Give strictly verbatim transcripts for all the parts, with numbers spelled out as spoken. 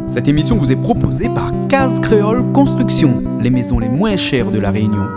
Cette émission vous est proposée par Case Créole Construction, les maisons les moins chères de La Réunion.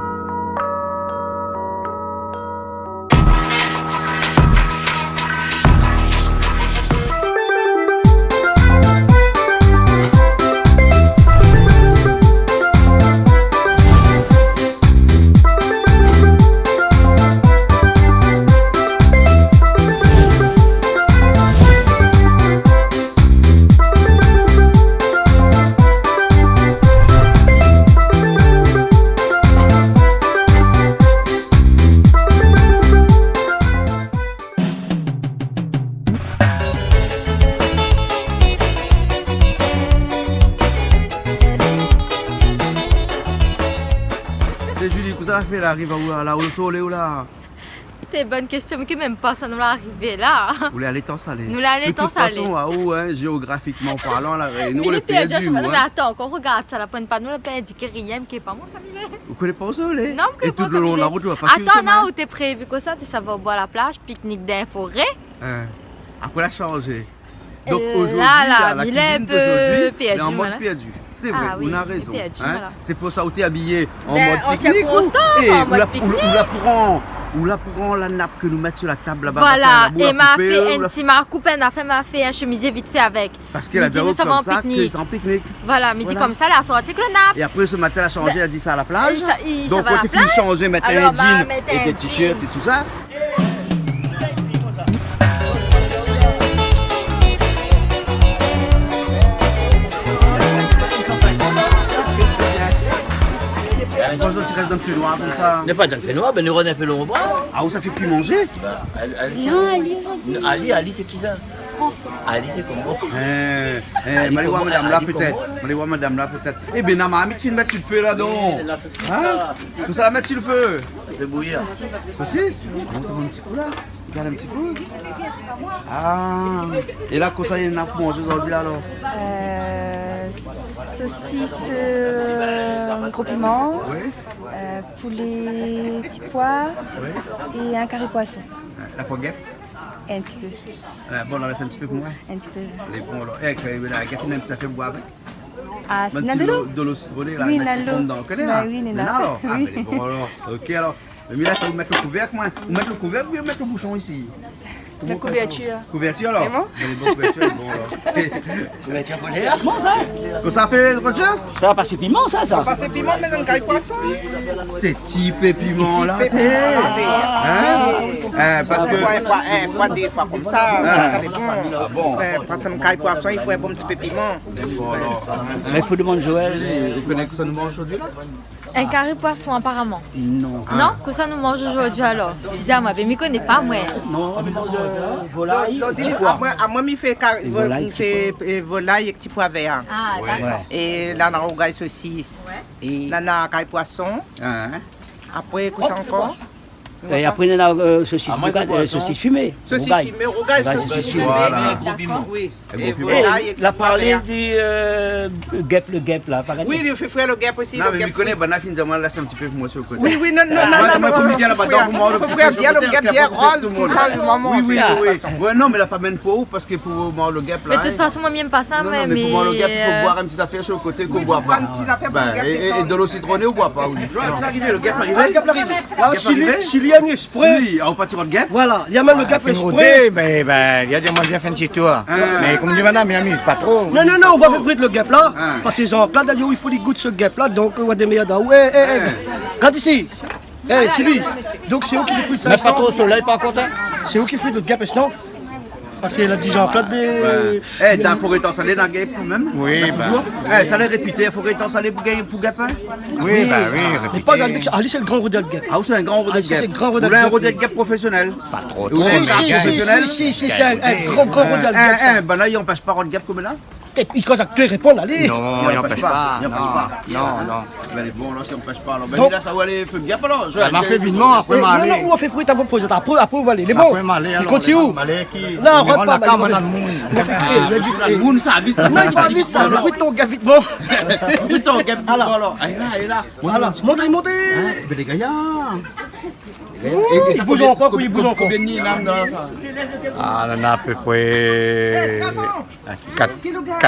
É Julie, kosa la fé la, ariv aou la, la, o solèy ou la ? Té bone késtion, mé ké mèm pa sa nou la arivé la. Ou lé a Létan Salé. Nou lé a Létan Salé. De tout fason, aou, in, jéografikman parlan, la Rényon, nou lé pèrdi, in. Mé atann, kan ou rogard sa, la pwin pa nou la pèrdi, ké rienk, ké pa mon sa, Milé. Ou koné pa ousa ou lé ? Non, mi koné pa ousa, Milé. É tout le long la rout, ou la pa suiv shomin. Atann, non, ou té prévi kosa, té sava o bor la plaz, piknik dan foré. In. Apré la shanjé. Donk, euh, ozordi, la, la, la kuizine d'ozordi, lé an mod pèrdi, voilà. Sé vré, ou na rézon, in. Ah oui, pèrdi, voilà. Sé pou sa ou té abiyé an mod piknik, ou, é ou la, ou la pran, ou la pran la nap ke nou mèt si la tab laba, la koup, ou la fé in ti, ma koup in nafèr, ma fé in shemizié vit fé avèk. Parske la di aou konmsa ke sé an piknik. Voilà, mi di konmsa, la sorti èk le nap. É apré, se matin, la shanjé, la di sa a la plaz. Donk, kan ou fini shanjé, mèt in jean é dé t-shirt é tousa. Poukoi zot i rès dan fénoir konmsa ? Lé pa dan fénoir, bin nou rès in pé lonbra. Ah, ou sa fé kui manzé ? Ba, Ali, Ali, sé kisa ? Ali, sé koman ? Eh, eh, ma alé oir madam la, pétèt. Ma alé oir madam la, pétèt. Eh bin, na marmit, fine mèt si le fé la, donk. Oui, la sosis, sa, sosis. Tousa la mèt si le fé. Fé bouyir. Sosis. Sosis ? Mont in ti kou la. Gard in ti kou. Ah. É la, kosa néna pou manzé ozordi la, alor ? Euh, sosis, euh, gro piman, euh, poulé ti poi é in kari poison. La poi gèp ? In ti pé. Ah, bon, alor, lès in ti pé pou moin. In ti pé. Lé bon, alor. Eh, kan la gèp, néna in ti zafèr pou boir avèk. Ah, néna dolo. Dolo sitroné la, néna sitron dedan. Ou koné, in ? Ba oui, néna. Néna, alor ? Ah, bin, lé bon, alor. Ok, alor. Mé la, sa, ou mèt le kouvèrk, moin. Ou mèt le kouvèrk oubien ou mèt le boushon isi ? Le kouvèrtir. Kouvèrtir, alor ? Lé bon ? Lé bon, kouvèrtir, lé bon, alor. Kouvèrtir bonèr. Bon, sa. Kosa i fé, Rogers ? Sa pa sé piman, sa, sa. Sa pa sé piman, mé dan kari poison. Té ti pé piman la, té. Ti pé piman la, té. In ? Eh, parske in foi, in foi, dé foi konmsa, sa dépan. Ah bon ? Bin, parske dan kari poison, i fo in bon ti pé piman. Bon, alor. Mé i fo demann Joël. Ou koné kosa nou manz ozordi la ? In kari poison, aparaman. Non. Non ? Kosa nou manz ozordi, alor ? Di amoin, bin, mi koné pa, moin. Non, nou manz, euh, volay, ti poi. Ozordi, amoin, amoin, mi fé kari, mi fé, euh, volay èk ti poi vèr. Ah, dakor. É la, na rougay sosis. Ouais. É la, na kari poison. Hein. Apré, kosa ankor ? É apré, néna, euh, sosis boukad, euh, sosis fimé. Sosis fimé, rougay, sosis fimé. Voilà. Gro piman. Oui. É gro piman. Voilà, é la parlé di, euh, gèp, le gèp la, pa gèp. Oui, i fé frir le gèp osi. Non, mé mi koné, banna la fine di amoin, lès in ti pé pou moin si le koté. Oui, oui, non, non, non, non, fo frir bien le gèp bien roz, konmsa, moman. Oui, oui, oui. Ouais, non, mé la pa mèn pou ou, parske pou moin le gèp la, de tout fason, moin, mi èm pa sa, non, non, mé pou moin le gèp, i fo boir in ti zafèr si le koté, ke ou boir pa. Bin, é, é dolo sitroné, ou boir pa, ou di. Sa arivé, le gèp arivé. Ah, le gèp la arivé. La, Chili, Chili, in Pré. Oui, ou pa ti rod gèp ? Voilà, li amèn le gèp èksprè. Bin, bin, li la di amoin, vien fé in ti tour. Ah. Mé konm di madam, mi amiz pa tro. Non, non, non, ou va fé frir le gèp la, parske Jean-Claude la di, i fo li gout se gèp la, donk, ou va démèrd aou. Eh, eh, eh, gard isi. Eh, Chili. Donk, sé ou ki fé frir sa, pa tro solèy, par kont, in. Sé ou ki fé le gèp, non ? Parske la di Jean-Claude, mé... Ouais. Eh, dan Foré Létan Salé, na gèp kan mèm. Oui, ba. Toujour. Eh, sa lé répité, Foré Létan Salé pou gèp, pou gèp, in ? Oui, ba oui, répité. Mé pa Jean-Claude, ali, sé le gran rodèr gèp. Ah, ou sé in gran rodèr gèp. Ah, sé le gran rodèr gèp. Ou lé in rodèr gèp profésionèl. Pa tro. Si, si, si, in, in gran, gran rodèr gèp, sa. Eh, eh, banna la i anpèsh pa rod gèp konm la ? Té, i koz avèk toi, i réponn, alé. Non, i anpèsh pa. I anpèsh pa. Non, non. Bin, lé bon, alor, si i anpèsh pa, alor. Bin, donk, la, sa va alé fé gèp, alor. Ba, ma fé vitman, apré, ma alé. Non, non, ou va fé frir, ou va poz apré, apré, ou va alé. Lé bon. Apré, ma alé, alor. Li kontinié. Ma alé ki ? Non, mi rann la kaz, madam Moun. Ou va fé, eh, la di, eh, Moun, sa vit, sa. Non, i fo vit, sa. Fé frir ton gèp vitman. Fé frir ton gèp vitman, alor. Alé la, alé la. Voilà. Monté, monté. Hein, bin, lé gayar. Ouh, i bouj ankor, i bouj ankor. Konbien i néna la, sa ? Ah, néna a pé pré kat, kat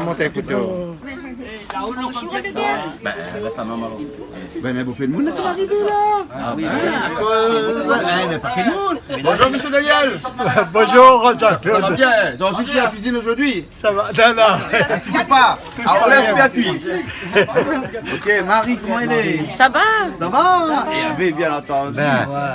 Koman sa i fout ? Bin, la, sa maman. Bin, mé bonpé d'moun la arivé la. Ah oui, oui. Akoz, in, na pa ke d'moun. Bonjour, monsieur Daniel. Bonjour, Jean-Claude. Ça va bien ? Dans une, tu fais la cuisine aujourd'hui ? Ça va, non, non. Touche pas. Touche pas. Ah, on laisse bien cuire. Ok, Marie, comment elle est ? Ça va. Ça va ? Hervé, bien entendu.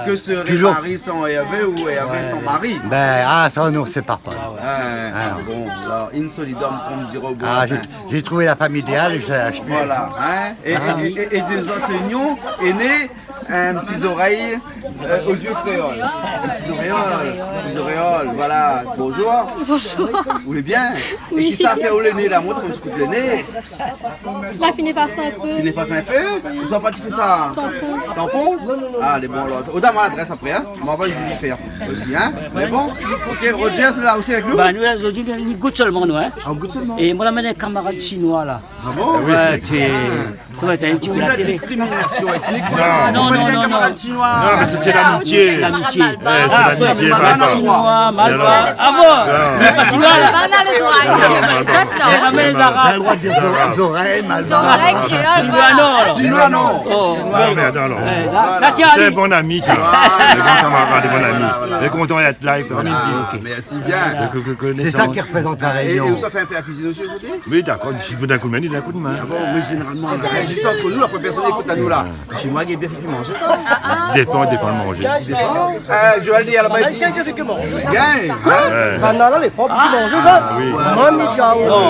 Que serait Marie sans Hervé ou Hervé sans Marie ? Bin, ah, sa, nou sé pa. Ah, bon, alors, in solidom, konm diré o Boratin. Ah, j'ai trouvé la femme idéale, j'ai acheté. Voilà, hein. Et, et, et, et de zot union est né in ti zorèy, euh, aux yeux créoles. In ti zorèy, in ti zorèy, voilà. Bonjour. Bonjour. Ou lé bien ? Oui. É kisa la fé aou le né la ? Mont amoin in ti kou le né. La fine éfas in pé. Fine éfas in pé ? Ou sa pa ti fé sa ? Tampon. Tampon ? Alé, bon, alor. Ou donn amoin ladrès apré, hein. Amoin va li fé osi, hein. Mé bon. Ok, Roger, lé la osi avèk nou ? Ba, nou, la, zordi, nou gout solman, nou, hein. Ah, ou gout solman ? É moin la amenn in kamarad shinoi, la. Ah bon ? Ouais, sé Koman sa, in ti... Ou fé la télé ? Diskriminasion étnik. Non, non, non, non. Fo pa dir kamarad shinoi. Non, mé sé, sé lamitié. Sé lamitié. Ouais, sé lamitié, malbar. Shinoi, malbar. Ah bon ? Non. Mé pa shinoi, la. Malbar, non. Zot, non. Zot, non. Zorèy, malbar. Zorèy, kréol, shinoi, non, alor. Shinoi, non. Oh. Non, mé atann, alor. Ouais, la, la, tiens, sé in bon ami, sa. Voilà. In bon kamarad, in bon ami. Voilà, voilà. Lé kontan d'èt la, li pé... Voilà, mèrsi bien. Sé sa ki reprézant La Rényon. É, é ou sa fé in pé la kuizine osi zordi ? Oui, dakor, si ou donn in kou d'min, li donn in kou d'min. Ah bon, mé zénéralman, la, hein, zis ant nou, la, pou pèrsone i ékout anou, la. Shinoi, li gingn bien fé manzé, sa ? Dépan, dépan le manzé. Dépan. Euh, Joël, li, laba, li di, li gingn bien fé manzé, sa. Li gingn. Koi ? Ouais. Banna la, lé for pou fé manzé, sa. Ah, oui. Mami, gars. Non.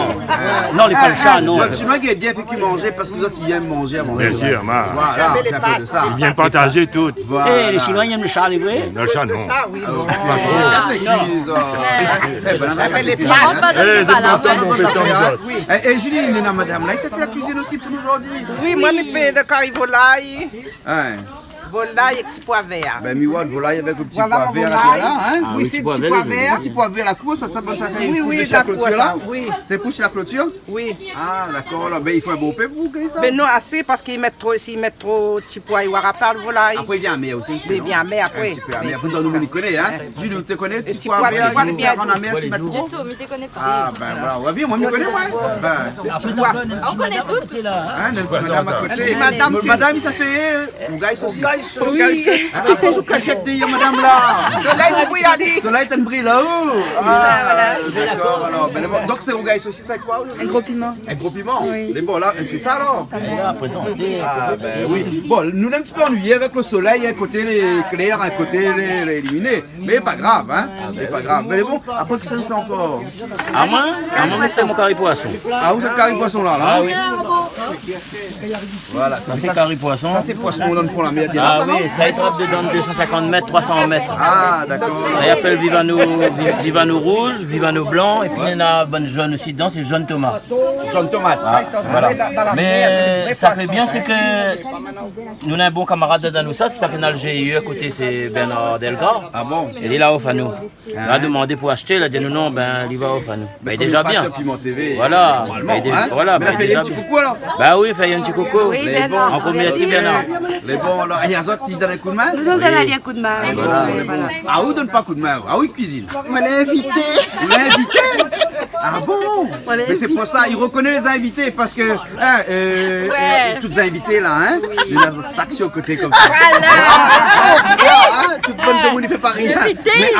Non, lé pa le sha, non. Donk, Shinoi, li gingn bien fé manzé parske zot i èm manzé avan tout. Bien sûr, ma. Voilà, sé in pé de sa. Li vien partazé tout. Voilà. Eh, lé Shinoi i èm le sha, lé vré ? Non, le sha, non. Sa, oui, bon. Ah, pa tro. Ah, non. Eh ben, la, lé pa... Eh, sé kontan, kontan, zot. Oui. Eh, eh, Julie, néna madam la, i sa fé la kuizine osi pou nou zordi. Oui, moin, mi fé le kari volay. Hein. Volay èk ti poi vèr. Ben, mi oi volay avèk le ti poi vèr la, hein. Ah, oui, sé le ti poi vèr. Ti poi vèr, la kour, sa, sa, sa fé... Oui, oui, la kour, sa, oui. Sé pou la klotir ? Oui. Ah, dakor, alor, ben, i fo in bonpé pou gingn sa. Ben non, asé, parske i mèt tro, si i mèt tro ti poi, i wara pa le volay. Apré, li vien amèr osi, non ? Mé li vien amèr apré. In ti pé amèr. Mé apré, dan nou, nou koné, hein. Julie, ou té koné ti poi vèr, ti poi vèr an amèr, si i mèt tro ? Ditou, mi té koné pa. Ah, ben voilà, ou la vi, moin, mi koné, moin. Ben. Ti poi. Ou koné tout. Hein, in ti madam a koté. In ti madam, madam, sa fé, euh, Rougay sosis. Rougay sosis. Oui. Ah, akoz ou kashèt dèrièr madam la ? Solèy i bril ali. Solèy i bril la-o. Ah, voilà. Ah, dakor, alor. Ben, bon, donk sé rougay sosis avèk koi, ou ? In gro piman. In gro piman ? Oui. Mé bon, la, sé sa, alor ? Sa va. Ah, ben oui. Bon, nou lé in ti pé annuiyé avèk le solèy, in koté lé klèr, in koté lé, lé iliminé. Mé pa grav, hein. Mé pa grav. Mé bon, apré, kisa ou fé ankor ? Ah, moin ? Ah, moin, mi fé mon kari poison. Ah, ou fé le kari poison la, la ? Ah oui. Voilà, sa, sa, sé kari poison. Sa, sé poison, ou donn pou la mèr, sa, non ? Ah oui, sa i trap dedan dé san sinkant mèt, troi san mèt. Ah, dakor. Sa i apèl vivano, vi-, vivano rouz, vivano blan, épi néna bann zone osi dedan, sé zone tomat. Zone tomat. Ah, voilà. Mé sa fé bien, sé ke nou néna in bon kamarad dan nou, sa, sé sa ki néna le G I E a koté, sé Bernard Delga. Ah bon ? É li la ofèr anou. Hein ? La demandé pou ashté, la di anou non, ben, li va ofèr anou. Ben, koméla, déza bien. Sur Piment T V. Voilà. Normalman, ben, dé-, hein ? Voilà, ben, déza bien. Mé la fé in ti koukou, alor ? Ben oui, fé in ti koukou. Oui, Bernard. Ankor mèrsi, Bernard. Mé bon, alor, é azot, i donn in kou d'min ? Nou, nou donn ali in kou d'min. Voilà, voilà. Ah, ou donn pa kou d'min, ah, ou kuizine. Moin lé invité. Ou lé invité ? Ah bon ? Moin lé invité. Mé sé pou sa, i rekoné lé zinvité, parske Hein, euh, euh, tout zinvité la, hein, néna zot sak si koté konmsa. Voilà. Hein, tout bann demoun i fé parèy. Mé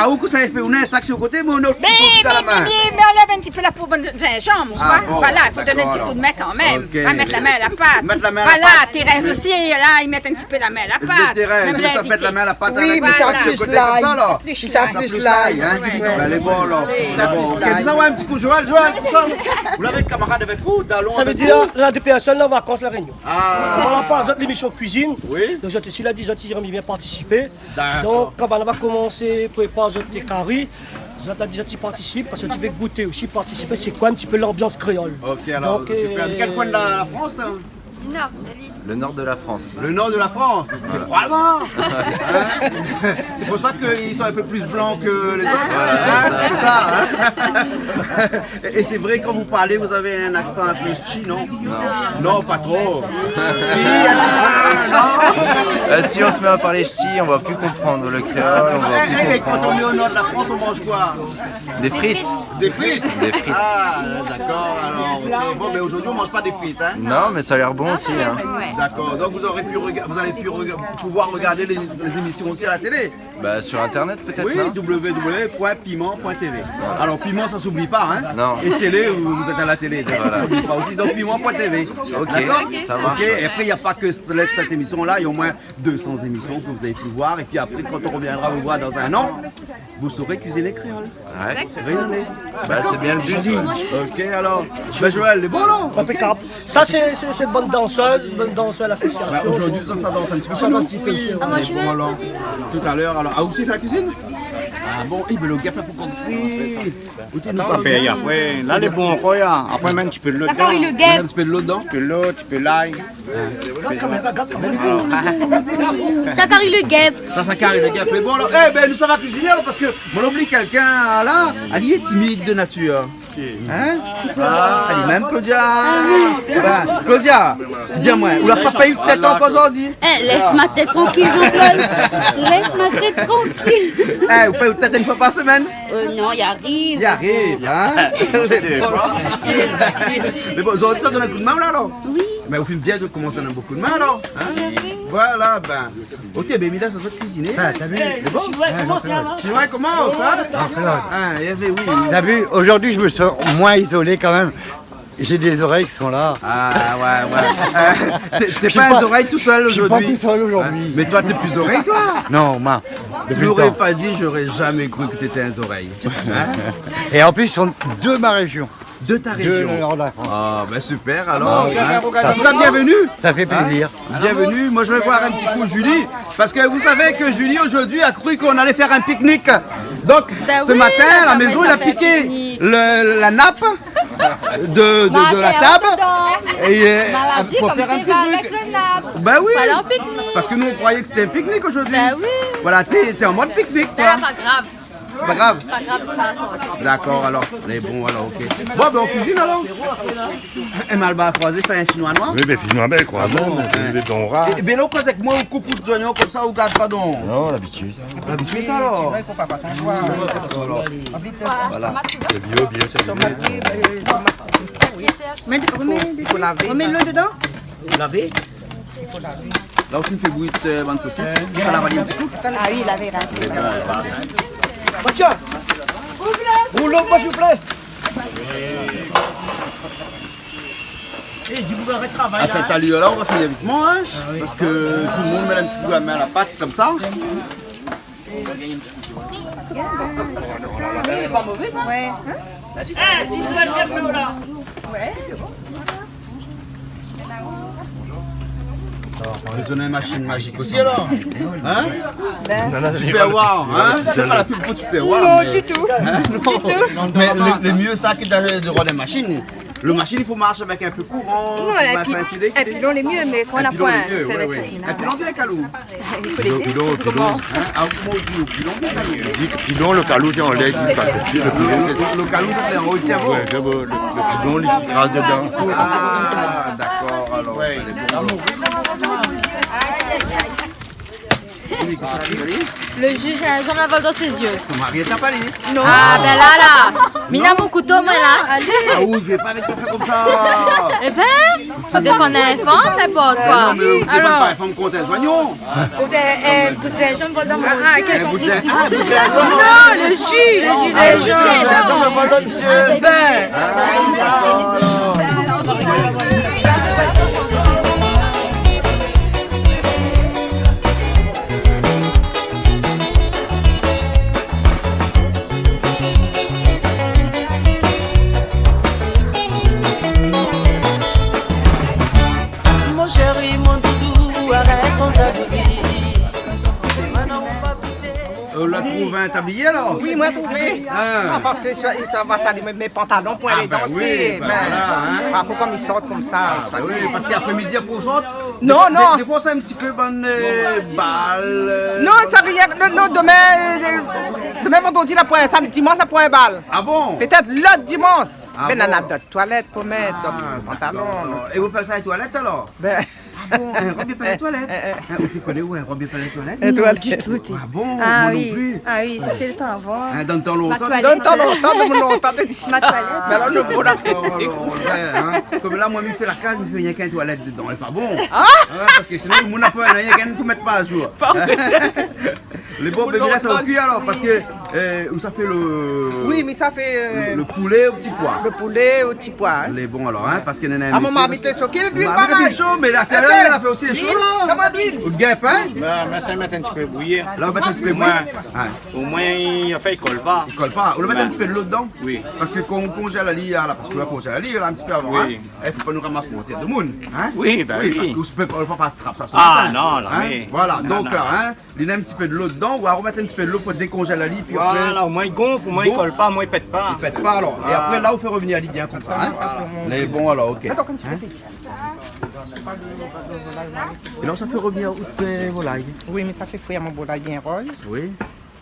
aou, kosa i fé, ou néna in sak si koté, mé ou néna out kouto dan la min. Mé, mé, mé, mé anlèv in ti pé la po bann zinzanm, ou voi. Ah bon, dakor. Voilà, i fo donn in ti kou d'min kanmèm. Ok. Va mèt la min a la pat. Mèt la min a la pat. Voilà, Thérèse osi, la, i mèt in ti pé la min a la pat. Mèm zinvité. Mèt la min a la pat avèk in sak si koté konmsa, la. Oui, mé sa plis lay. Sa plis lay. Sa plis lay, hein. Ouais. Ben, lé bon, alor. Sa plis lay. Ok, nou sa oir in ti kou Joël, Joël, kosa ? Ou lavé in kamarad avèk ou, dalon avèk ou ? Sa i vé dir, la, dé pèrsone an vakans La Rényon. Ah. Koman la parl, zot, lémisyon kuizine. Oui. Donk, zot osi, la di, zot i èm bien partisipé. Dakor. Donk, kan banna va komansé prépar zot kari, zot la di, zot i partisip, parske zot i vé gouté osi, partisipé, sé koi in ti pé lanbians kréol. Ok, alor, donk, euh, kèl koin de la, la Frans, hein ? Nord de l'île. Le nord de la France. Le nord de la France. Voilà. Hein ? C'est pour ça qu'ils sont un peu plus blancs que les autres. Voilà, c'est ça. Hein ? C'est ça, hein ? Et, et c'est vrai, quand vous parlez, vous avez un accent un peu ch'ti, non ? Non. Non, pas trop. Si, un petit peu, non ? Euh, si on se met à parler ch'ti, on va plus comprendre le créole, on va plus comprendre. Eh, eh, eh, quand on est au nord de la France, on mange quoi ? Des frites. Des frites ? Des frites. Ah, d'accord, alors, ok. Bon, ben, aujourd'hui, on mange pas des frites, hein ? Non, mais ça a l'air bon aussi, hein. D'accord, donc vous aurez pu rega-, vous allez pu rega-, pouvoir regarder les, les émissions aussi à la télé. Bah, sur Internet, peut-être, non ? Oui, w w w point piment point t v. Voilà. Alors, piment, ça s'oublie pas, hein ? Non. Et télé, vous, vous êtes à la télé, donc ça s'oublie pas aussi. Voilà. Donc, piment point t v. Ok, d'accord ? Ça marche. Ok, et après, il n'y a pas que cette, cette émission-là, il y a au moins deux cents émissions que vous avez pu voir. Et puis après, quand on reviendra vous voir dans un an, vous saurez cuisiner créole. Ouais. Réunionnais. Bah, c'est bien le but, ouais. Ok, alors. Ben, Joël, lé bon, là ? Impeccable. Ça, c'est, c'est, c'est une bonne danseuse, une bonne danseuse à l'association. Ouais, aujourd'hui, ça, ça danse un petit peu. Ça danse un petit peu. Oui. Ah, moi, je suis à la cuisine. Bon, alors, tout à l'heure, alors. Ah, aussi, fé la cuisine ? Ah bon, eh ben, le gars, là, pour qu'on frit. Écoutez, nou pa fé, apré, la, lé bon, ankor, ya. Apré, mèt in ti pé dolo dedan. Sa kari le gèp. Mèt in ti pé dolo dedan. Ti pé dolo, ti pé lay. Gard kanmèm, gard kanmèm. Sa kari le gèp. Sa, sa kari le gèp. Mé bon, alor, eh ben, nou sava kuiziné, alor, parske moin la oubli kèlkin, la, èl lé timid de natir. Hein ? Ah, èl lé mèm, Claudia. Ah, oui. Ben, Claudia, di amoin, ou la pa pèy out tèt ankor zordi ? Eh, lès ma tèt trankil, Jean-Claude. Lès ma tèt trankil. Eh, ou pèy out tèt in foi par semèn ? Euh, non, i ariv. I ariv, hein ? Mé bon, zordi, sa donn in kou d'min, la, alor ? Oui. Mé ou fé bien de komans donn in kou d'min, alor, hein ? Oui. Voilà, ben. Ok, ben, Mila, sa, sa kuiziné. Ah, t'as vu ? Lé bon ? Chinois, koman sa, la ? Chinois, koman sa ? Jean-Claude. Hein, Hervé, oui. T'as vu, aujourd'hui, je me sens moins isolé quand même. J'ai des oreilles qui sont là. Ah, ouais, ouais. Euh, t'es, t'es pas un zorèy tout seul aujourd'hui. Je suis pas tout seul aujourd'hui. Hein ? Mais toi, t'es plus zorèy, toi. Non, moi, depuis le temps. Tu m'aurais pas dit, j'aurais jamais cru que t'étais un zorèy. Hein ? Et en plus, ils sont de ma région. De ta région. De la France. Ah, ben super, alors, hein. Ah, oui. En tout cas, bienvenue. Ça fait plaisir. Hein ? Bienvenue. Moi, je vais voir un petit coup Julie. Parce que vous savez que Julie, aujourd'hui, a cru qu'on allait faire un pique-nique. Donc, ce matin, à la maison, il a piqué le, la nappe de, de, de la table. Et, euh, pour faire un petit truc. Ben oui. Parce que nous, on croyait que c'était un pique-nique aujourd'hui. Ben oui. Voilà, t'es, t'es en mode pique-nique, toi. Ben, pas grave. Pa grav. Pa grav, sa, sa. Dakor, alor. Lé bon, alor, ok. Bon, ben, on kuizine, alor. In malbar kroizé, fé in shinoi noir. Oui, ben, shinoi, ben, kroizé, mé sé lé don ra. É ben, la, ou koz èk moin, ou koup out zoignon konmsa, ou gard pa don. Non, labitié, sa. Labitié, sa, alor. Voilà. Sé bio, bio, sé bio. Mé, remèt, remèt dolo dedan. Lavé. La osi, i fé bouyi, euh, bann sosis. Sa la va in ti kou. Ah oui, lavé, la, sé... Mathieu, rouleau, s'il vous plaît. Ah, sèt alur-la, nou va fini vit, hein, parske tout le moun i mèt in ti kou la min a la pat, konmsa. Lé pa mové, sa. Ouais. Hein ? Eh, dis-moi le verre là. Ouais. Ou la bézoin in mashine mazik osi, alor ? Hein ? Ben. Tupperware, hein ? Sé pa la pub pou Tupperware, non, mé du tout. Hein ? Non. Du tout. Mé le, le mieux, sa, ke de, de rod in mashine. Le mashine, i fo marsh avèk in pé kouran, ouais, in pé ékilibré. Pilon lé mieux, mé kan ou na poin, ouais, ouais. In pilon, bien, Kalou. Pilon, pilon, pilon. Hein ? Ah, koman i di, pilon, pilon, pilon, le Kalou, tiens, on l'a dit, pas facile, le pilon. Le Kalou, sé an-o, tiens, bon. Ouais, sé bon, le, le pilon, li kraz dedan. Ah, dakor, alor. Le ji zinzanm la vol dan sé zié. Son mari la pa li. Non. Ah, ben la, la. Mi na mon kouto, moin, la. Ah, ou zoué pa avèk son frèr konmsa. Eh ben, fo défann in fanm, n'importe quoi. Ah non, mé ou défann pa in fanm kont in zoignon. Ou té, euh, ou té, Jean-Paul Damon. Ah, ah, quel... Ah, vous êtes, ah, vous êtes... Non, le ji, le ji zinzanm. Ah, le ji zinzanm, le vol dan le ji. Ben. Ah. Mon chéri, mon doudou, arrête ton jalousie. Maintenant, on va goûter. Euh, la trouv In tablié alor ? Oui, moin la trouvé. Ah. Non, parske sa, sa va sali mé, mé pantalon pou alé dansé. Ah, bin oui, bin voilà, in. Apré, konm i sort konmsa, sa. Ah, bin oui, parske apré midi, apré ou sort. Non, non. Défoi, sé in ti pé bann, euh, bal, euh, non, sa rien, non, non, domin, euh, domin vandrodi, la poin, samdi, dimansh, la poin bal. Ah bon ? Pétèt lot dimansh. Ah bon ? Mé nana dot toilèt pou mèt, dot pantalon. Ah, dakor. É ou fé sa toilèt alor ? Bin. Ah bon, in rob i pèl toilèt ? Eh, eh. In, ou té koné ou in rob i pèl toilèt ? Non, ditou. Ah bon, moin non pli. Ah oui, sa sé lo tan avan. In, dan lo tan lontan. Ma toilèt. Dan lo tan lontan, dan lo tan lontan, té di sa. Ma toilèt. Mé alor, lo bon la. Dakor, alor, in. Konm la, moin, mi fé la kaz, mi fé rienk in toilèt dedan, lé pa bon. Ah ! Ouais, parske sinon, moun la pa rienk in pou mèt pa azour. Pardon. Lé bon, bébé, la, sa osi, alor, parske, euh, ou sa fé lo, oui, mé sa fé, euh, lo, lo poulé o ti poi. Lo poulé o ti poi, in. Lé bon, alor, in, parske nana... Ah, mon mari, té sho, ki luil pa mal. Mé la, talèr, la fé osi lé sho, la. Luil, koman luil ? Ou gingn, in ? Bin, mé sa, mèt in ti pé bouyi. La, ou mèt in ti pé bouyi. Ouais. Omoin, i, anfin, i kol pa. I kol pa. Ou la mèt in ti pé dolo dedan ? Oui. Parske kan ou konzèl ali, la, parske ou la konzèl ali, la, in ti pé avan, in. Oui. Eh, fo pa nou ramas mantèr de moun, in ? Oui, bin oui. Oui, parske ou pé pa, ou pé pa trap sa sou la tèt, in ? Ah non, la, mé... Voilà, donk la, in, li na in ti pé dolo dedan, ou armèt in ti pé dolo pou dékonzèl ali, pi apré... Voilà, omoin i gonf, omoin i kol pa, omoin i pèt pa. I pèt pa, alor. É apré, la, ou fé revnir ali bien konmsa, in ? Voilà. Lé bon, alor, OK. Atann, in ti pé. In ? É la, ou sa fé revnir out, euh, volay. Oui, mé sa fé frir mon volay bien roz. Oui.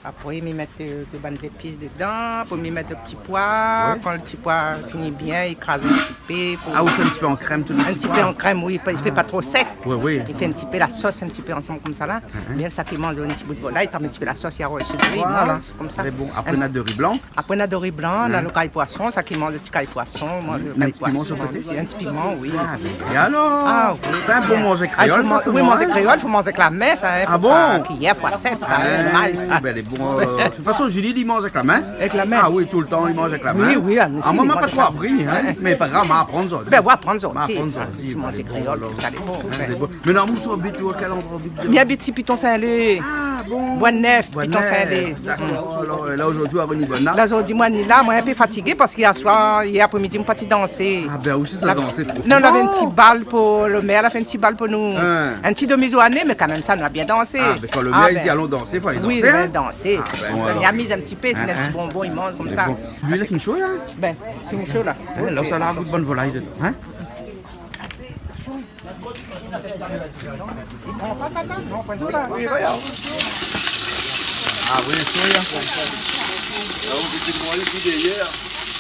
Apré, mi mèt, euh, dé bann zépis dedan, apré mi mèt lo ti poi. Oui. Kan lo ti poi fini bien, i kraz in ti pé pou... Ah, ou fé in ti pé an krèm, tout lo ti poi. In ti pé an krèm, oui, pa, i fé pa tro sèk. Oui, oui. I fé in ti pé la sos, in ti pé ansanm konmsa la. Mhm. Bien, sa ki manz in ti bout volay, tann in ti pé la sos, i aroz, i manz konmsa. Voilà. Lé bon. Apré, nana dori blan. Apré, nana dori blan, nana lo kari poison, sa ki manz ti kari poison, moin, mèm ti piman sir lo koté ? In ti piman, oui. Ah, mé alor, ah, oui, sé in bon manzé kréol, sa, oui, souvan, manzé kréol, fo manz avèk la min, sa, in, fo pa kiyèr, fo asèt, sa, in, mé... Ah, bin, lé bon, euh, de tout fason, Julie, li manz avèk la min. Avèk la min. Ah oui, toultan, li manz avèk la min. Oui, oui, ah, mé si, moin, ma pa tro apri, in, mé pa grav, ma aprann sa osi. Bin, ou aprann sa osi. Ma aprann sa osi, voilà. Manzé kréol, sa lé bon. In, lé bon. Mé non, ou abit, ou, kèl landroi ou abit ? Mi abit isi, Piton Sin-Lé. Ah bon ? Bois-Neuve, Piton Sin-Lé. Bois-Neuve, dakor. Alor, la, zordi, ou la revni la ? La, zordi, moin ni la, moin in pé fatigé parske yèr soir, yèr aprémidi, nou la parti dansé. Ah bin, ou osi, sa dansé pou... Non, nou lavé in ti bal pou lo mèr, la fé in ti bal pou nou. In. In ti demi-zourné, mé kanmèm sa, nou la bien dansé. Ah bin, kan lo mèr i di alon dansé, fo alé dansé, in. Oui, nou la dansé. Ah bin, voilà. Sa i amiz in ti pé, si néna in ti bonbon, i manz konmsa. Lé bon. Luil la fine sho, in ? Bin, fine sho, la. In, la, sa la gout bann volay dedan, in ? Ah oui, sé vré.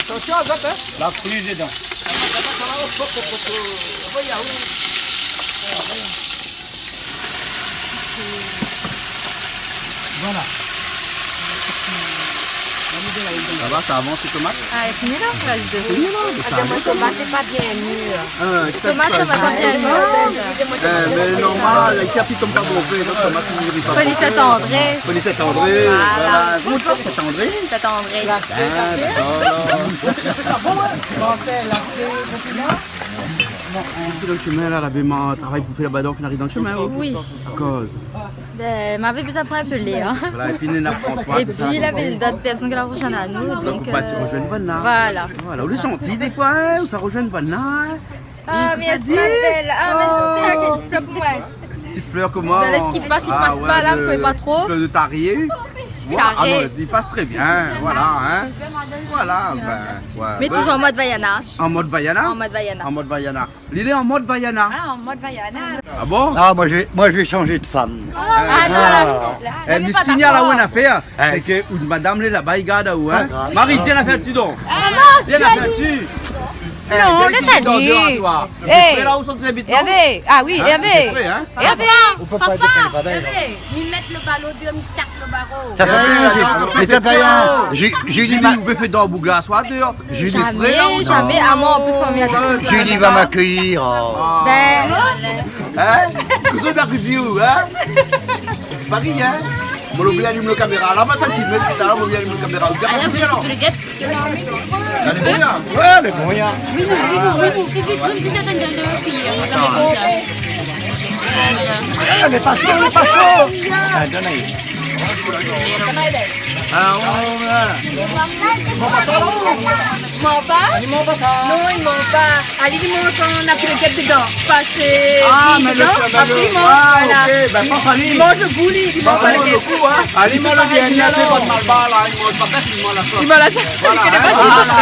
Atansion, zot, in. La fri dedan. Voilà. Sa va, sa avans, tomat ? Ah, fini la, rès de... Fini la, sa avans. Tomat lé pa bien mir. Ah, tomat, sa va pa bien mir. Eh, mé normal, isi, i pik konm pa bonpé, donk tomat i mir pa bonpé. Fo lésé tandré. Fo lésé tandré, voilà. Voilà. Koman i apèl, Saint-André ? Saint-André. Ah, dakor. Bon, sé la, sé bon. Ou lé dan lo shomin la, la, bin, ma travay pou fé laba, donk ou ariv dan lo shomin, ou ? Oui. Akoz ? Bin, ma la bezoin pran in pé lèr, in. Voilà, épi néna François, tout sa, donk, épi la, bin, dot pèrsone ki la rozoinn anou, donk, donk, ou parti, euh, rozoinn banna. Voilà, sé sa. Voilà, ou lé zanti défoi, in, ou sa rozoinn banna, in. Ah, mèrsi, ma bèl. Ah, mèrsi, in ti flèr pou moin. Ti flèr koman ? Bin, lès ki pas, i pas pa, la, mi koné pa tro. Flèr de tarié. Tarié. Voilà, ah non, i pas trè bien, voilà, in. Voilà, bin, ouais. Mé touzour an mod Vaiana. An mod Vaiana ? An mod Vaiana. An mod Vaiana. Li lé an mod Vaiana. Ah, an mod Vaiana. Ah bon ? Ah, moi, je vais, moi, je vais changer de femme. Ah, non, la, la, mi signal aou in afèr, sé ke out madam lé laba, i gard aou, in. Pa grav. Marie, tiens l'afèr dsi, don. Ah, non, tiens l'afèr dsi. Non, lès ali. Hervé, ah oui, Hervé. Hervé. Ou pé pa dékèl, pa dékèl. Hervé, mi mèt lo balo déor, mi tak lo baro. Sa pa rien, mé sa pa rien. Ju-, Julie, ma... Ou pé fé dan boug la, soi déor. Julie. Zamé, zamé. Ah, moin, an plis, kan mi atann... Julie va m'accueillir, oh. Bin. In ? Kosa ou la di, ou, in ? Sé pa rien, in ? Bon, ou la oubli alim lo kaméra. La, matant, ou la oubli alim lo kaméra. Gard, alé, ou gard. Lé bon, in ? Ouais, lé bon, in. Oui, oui, oui, oui, oui, oui, oui, oui, oui, oui, oui, oui, oui, oui, oui, oui, oui. Ah, lé pa sho, lé pa sho. Ah, done ali. Ah, ouais, ouais. Li manz pa ? Li manz pa sa. Non, li manz pa. Ali, li manz kan na pi lo gèp dedan. Pas, euh, Ah, li mé lo, dedan, mé apré lo, li manz, ah, voilà. OK, bin, li, pans ali. Li manz lo gou, li, li manz pa lo gèp. Li manz lo gou, hein. Ali, li manz lo gèp, li manz pa lo malbar la, li manz pa gèp, li manz la sos. Li manz la sos. Voilà, hein, voilà.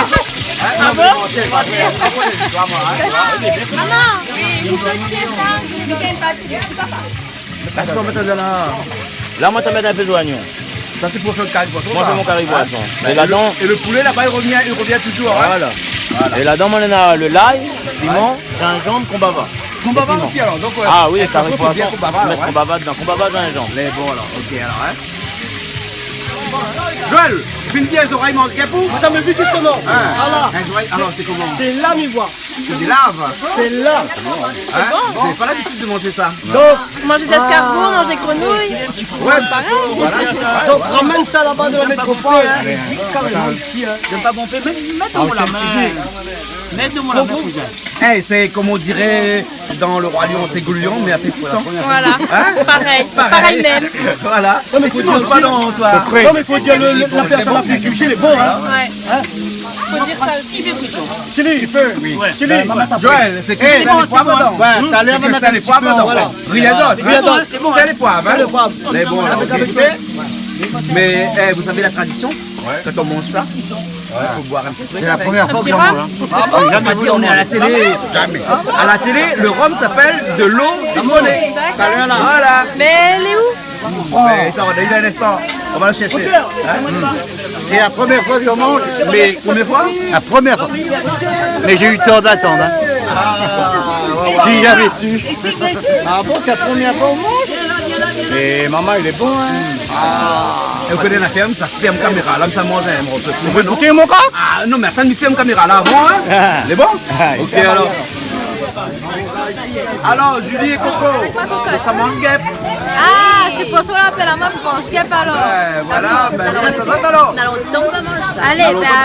Ah bon ? OK, OK, OK, OK, OK. Maman, oui, on peut tirer ça ? Mais quand même pas, c'est papa. Atann, mèt la. La, moin, sa mèt in pé zoignon. Sa, sé pou fé lo kari poison, sa. Moin, sé mon kari poison. Hein ? É ladan, é lo, é lo poulé, laba, li revien, li revien touzour, hein. Voilà. Voilà. É ladan, moin néna lo lay, piman, zinzanm, konbava. Konbava osi, alor. Donk, euh, ah oui, avèk kari poison, bien konbava, mèt konbava dedan. Konbava, zinzanm. Lé bon, alor. OK, alor, hein. Joël, fine bien zorèy manz gèp ou ? Sa mi vi zistoman. Hein. Voilà. Hein, zorèy, alor, sé koman ? Sé la mi voi. Sé de larve. Sé la. Hein ? Vous avez pas l'habitude de manger ça ? Donk, manz zéskargo, manz grenouy. Ouais, voilà. Donk, ramèn sa laba dan la métropol, hein. Lé di karéman isi, hein. Lé pa bon fé, mèt, mèt amoin la min. Mèt amoin la min, kouzin. Eh, c'est comme on dirait dans le Roi Lion, c'est Goulion, mais à Pétisson. Voilà. Hein ? Pareil. Pareil. Pareil même. Voilà. Non, mé fo dir pa non, toi. Non, mé fo dir lo, lo, la pèrsone la fé kui, lé bon, hein. Ouais. Hein ? Fo dir sa osi. Sili. Tu peux, oui. Ouais. Sili. Joël, sé kui, eh, sa lé poiv dedan. Ouais, talèr, sa lé poiv dedan. Voilà. Rien d'autre. Rien d'autre. Sé bon, sé bon. Sa lé poiv, hein. Sa lé poiv. Mé bon, avèk, OK. Avèk, mé, eh, vous savez la tradition ? Ouais. Quand on mange ça, il faut boire un petit peu. C'est la première fois que j'en vois, hein. Ah bon ? J'ai jamais vu. On dit, on est à la télé. Jamais. À la télé, le rhum s'appelle de l'eau citronnée. D'accord. Voilà. Mais elle est où ? Mais ça, on a eu un instant. On va le chercher. Hein ? C'est la première fois que j'en mange, mais... Première fois ? La première fois. Mais j'ai eu tort d'attendre, hein. Ah, ouais, ouais. J'ai jamais su. Ah bon, c'est la première fois qu'on mange ? Et maman, il est bon, hein. Ah. É ou koné la fèrm sa, fèrm kaméra la, mi sa manz in morso. Ou vé gouté mon kari ? Ah non, mé atann, mi fèrm kaméra la avan, hein. Ah. Lé bon ? Ah, OK, alor. Alor, Julie é Coco, sa manz gèp ? Ah, sé pou sa ou apèl amoin pou manz gèp, alor. Ouais, voilà, bin, alor, sa va, alor. Alé, bin,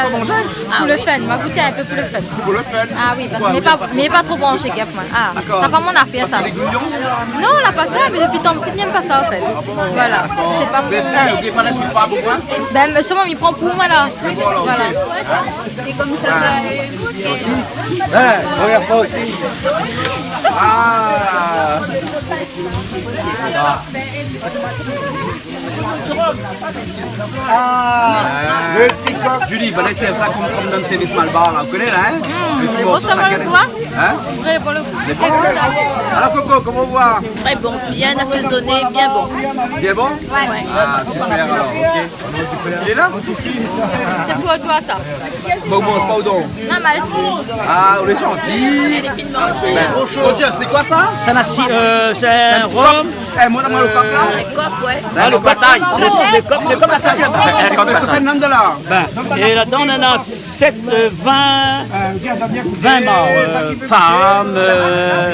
pou lo fun, ma gout in pé pou lo fun. Pou lo fun. Ah oui, parske mi lé pa, mi lé pa tro branshé gèp, moin. Ah, dakor. Sa pa mon afèr, sa. Parske lé gouyon ? Non, la pa sa, mé dopi tan pti, mi yèm pa sa, an fèt. Ah bon ? Voilà, sé pa mon... Mé, eh, ou gingn pa lès pa pou moin ? Bin, mé solman, mi pran pou moin, la. Voilà. Et comme ça, bah, eh, première fois aussi. Ah. Ah, le petit coq. Julie, va lès sa konm, konm dan sèrvis malbar la, ou koné la, hein ? Mm, le petit morso de sakanèt. Hein ? Lé bon, lé bon. Alor, Coco, koman i lé ? Très bon, bien assaisonné, bien bon. Bien bon ? Ouais. Ah, super, alor, OK. Lé la ? Sé pou toi, sa. Bon, manz pa, ou don. Non, mé lès pou... Ah, ou lé zanti. Lé fine manzé. Bin, bonjour. Bonjour, sé koi sa ? Sa na si, euh, sé in rhum. Eh, moin, moin, lo kok la. Lo kok, ouais. Ah, lo kok. Lo kok, lo kok, lo kok. Lo kok, sé in nonm de la. Bin, é ladan, nana sèt, euh, vin, vin morso, euh, fèrm, euh,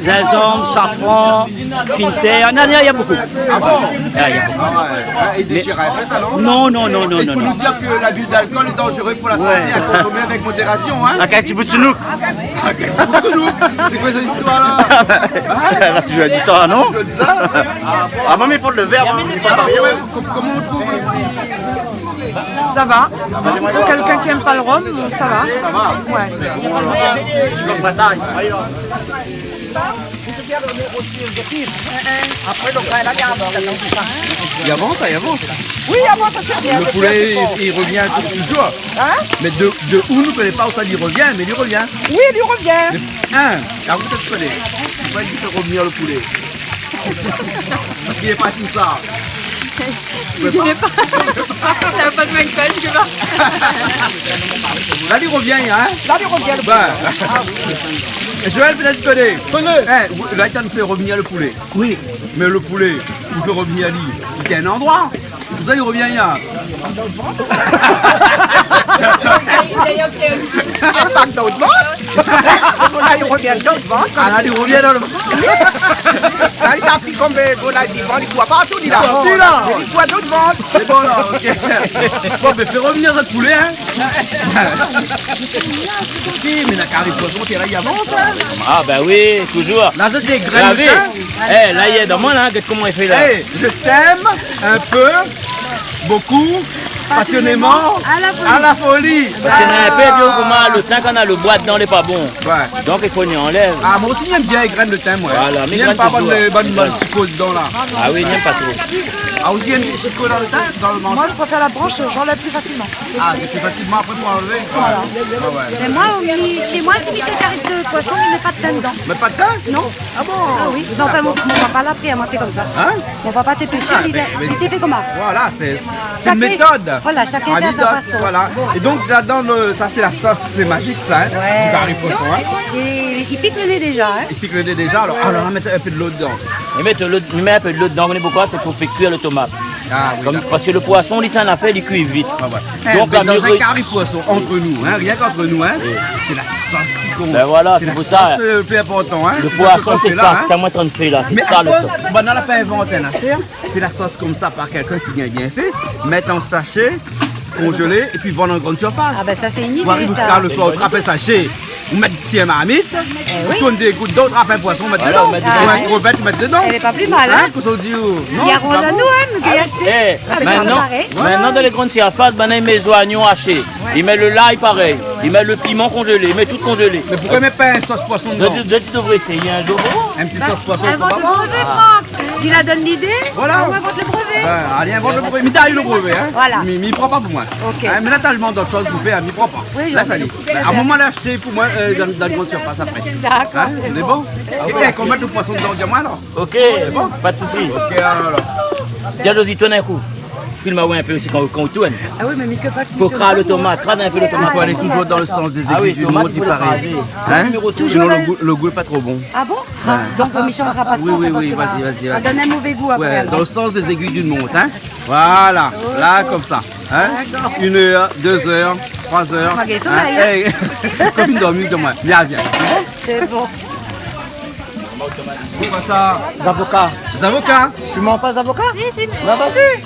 zinzanm, safran. Fine tèr, non, non, na bonpé. Ah bon ? Ah, na bonpé. Ah ouais, ouais, il déchire un peu ça, non ? Mé non, non, non, non, non. Il faut nous dire que l'abus d'alcool est dangereux pour la santé, à consommer avec modération, hein ? Ouais. Akin ti bout sounouk. Akin ti bout sounouk. C'est quoi cette histoire-là ? Hein ? Elle a toujours dit ça, non ? Toujours dit ça ? Ah bon ? Ah, moin, mi port lo vèr, hein, mi port pa rien. Alors, ouais, com-, comment on trouve le petit... Ça va. Pour quelqu'un qui aime pas le rhum, ça va. Ça va ? Ouais. Bon, alors, tu peux pas taille. Apré, donk, la, li avans, la, donk, sa. Li avans, sa, li avans. Oui, li avans, sa, sé bien. Lo poulé, li, li revien touzour. Hein ? Mé de, de ousa, nou koné pa ousa li revien, mé li revien. Oui, li revien. Mé, hein, la, ou koné. Ou va fé revnir lo poulé. Parske li lé pa tousa. Li koné pa. Sa va pa de mal, koi, li koné pa. La, li revien, hein ? La, li revien, lo poulé. Bin. Joël, pétèt ou koné. Koné. Eh, la, li fé revnir lo poulé. Oui. Mé lo poulé, ou fé revnir ali, li fé in landroi. Tousa, li revien, hein. Dayèr, dayèr, dayèr, li di, ah, pa dan lo vant. Lo volay i revien dan lo vant. Ah, la, li revien dan lo vant. Oui. La, li sa pi konm, euh, volay vivan, li kour partou, li la. Partou, la. Li kour dan lo vant. Sé bon, la, OK. Bon, bin, fé revnir zot poulé, hein. Ti, mé la kari poison, té la, li avans, hein. Ah, bin oui, touzour. La, zot lé grin, hein. Eh, la, li lé dan moin, la, gèt koman li fé, la. Eh, je t'aime un peu, beaucoup, Passionnément, à la folie. À la folie. Parske néna in pé i di koman lo tin, kan na lo boi dedan, lé pa bon. Ouais. Donk i fo ni anlèv. Ah, moin osi mi èm bien lé grin de tin, moin. Voilà, mi èm pa bann, bann, bann siko dedan la. Ah oui, mi èm pa tro. Ah, osi in ti siko dan lo tin, dan lo manzé. Moi, je préfère la branche, j'enlève plus facilement. Ah, sé pli fasil apré pou anlèv. Voilà. Ah ouais. Mais moi, chez moi, si mi fé kari de poisson, mi mèt pa de tin dedan. Mèt pa de tin ? Non. Ah bon ? Ah oui. Non, enfin, mon, mon papa l'a appris à moi, c'est comme ça. Hein ? Mon papa té pêcheur, li té fé koman ? Voilà, sé, sé in métod. Voilà, chacun fait à sa façon. Voilà. É donk, la dan lo, sa sé la sos, sé mazik sa, hein, du kari poisson, hein. Et il pique le nez déjà, hein. I pik lo né déza, alor, alor, nou va mèt in pé dolo dedan. Nou mèt lo, nou mèt in pé dolo dedan, ou koné poukosa ? Sé pou fé kui lo tomat. Ah oui, dakor. Parske lo poisson, li, sé in afèr, li kui vit. Ah ouais. Donk, dan in kari poisson, ant nou, hein, rienk ant nou, hein, sé la sos ki kont. Ben voilà, sé pou sa. Sé la sos, euh, pli inportan, hein. Lo poisson, sé sa, sé sa moin lé antrin fé la, sé sa lo trik. Mé akoz banna la pa invant in afèr, fé la sos konmsa par kèlkin ki gingn bien fé, mèt an sashé, konzélé, épi vann an grann sirfas. Ah ben sa, sé in idé, sa. Ou ariv lo soir, ou trap in sashé, ou mèt si in marmit, ou tourn dé gout dan, ou trap in poisson, ou mèt dedan. Voilà, ou mèt dedan. Ou in krévèt, ou mèt dedan. Lé pa pli mal, hein. Hein, kosa ou di, oh ? Non, sé pa bon. Li arranz anou, hein, nou ki ashté. Ah, mé sa va parèy. Voilà. Mintnan, dan lé grann sirfas, banna i mèt zoignon ashé. I mèt lo lay parèy. I mèt lo piman konzélé. I mèt tout konzélé. Mé poukosa i mèt pa in sos poisson dedan ? Zot i, zot i devré éséyé in zour. In ti sos poisson, pourkoi pa ? Invant lo brevé, Franck. Li la donn lidé, nou invant lo brevé. Ben, alé, invant lo brevé. Mi done aou lo brevé, hein. Voilà. Mi, mi pran pa pou moin. Ok. Hein, mé la, talman dot shoz pou fé, hein, mi pran pa. Oui, je vois. Lès alé. Ben, a in moman, la ashté pou moin, euh, dan, dan lo grann sirfas apré. Dakor. Hein, sé bon ? É kan ou mèt lo poisson dedan, di amoin alor. Ok. Sé bon ? Pa de sousi. Ok, alor. Tiens, Josie, tourn in kou. Film aou in pé osi kan, kan ou tourn. Ah oui, mé mi kraz pa. Fo kraz lo tomat, kraz in pé lo tomat. I fo alé touzour dan lo sans dé zégui di mont, i paré. Hein ? Touzour lo gou, lo gou lé pa tro bon. Ah bon ? Ouais. Donk, mi shanzra pa de sans, oui, oui, vas-y, vas-y. Sa va donn in mové gou apré, alor. Ouais, dan lo sans dé zégui di mont, hein. Voilà, la, konmsa. Hein ? Dakor. Inn èr, dé zèr, troi zèr. Hein ? Hey, kopine dormi, di amoin. Vien, vien. Sé bon. Kosa sa ? Zavoka. Zavoka ? Tu manges pas zavoka ? Si, si, mais... Bah, vas-y.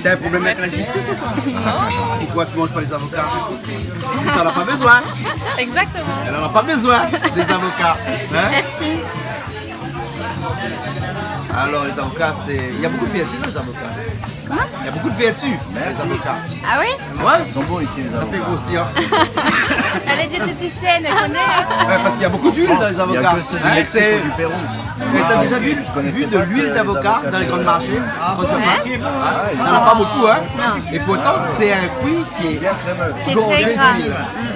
T'as un problème avec la justice ou quoi ? Non. Pourquoi tu manges pas les avocats ? T'en as pas besoin. Exactement. Elle en a pas besoin des avocats. Hein ? Merci. Alors, les avocats, c'est, il y a beaucoup de vertus dans les avocats. Comment ? Il y a beaucoup de vertus dans les avocats. Ah oui ? Ouais. Ils sont bons ici, les avocats. Ça fait grossir. Elle est diététicienne, elle connaît. Ouais, parce qu'il y a beaucoup d'huile dans les avocats. Hein, c'est, t'as déjà vu, vu de l'huile d'avocat dans les grands marchés ? Quand tu vas passer, hein ? Il n'y en a pas beaucoup, hein ? Non. Et pourtant, c'est un fruit qui est gorgé d'huile. Qui est très gras.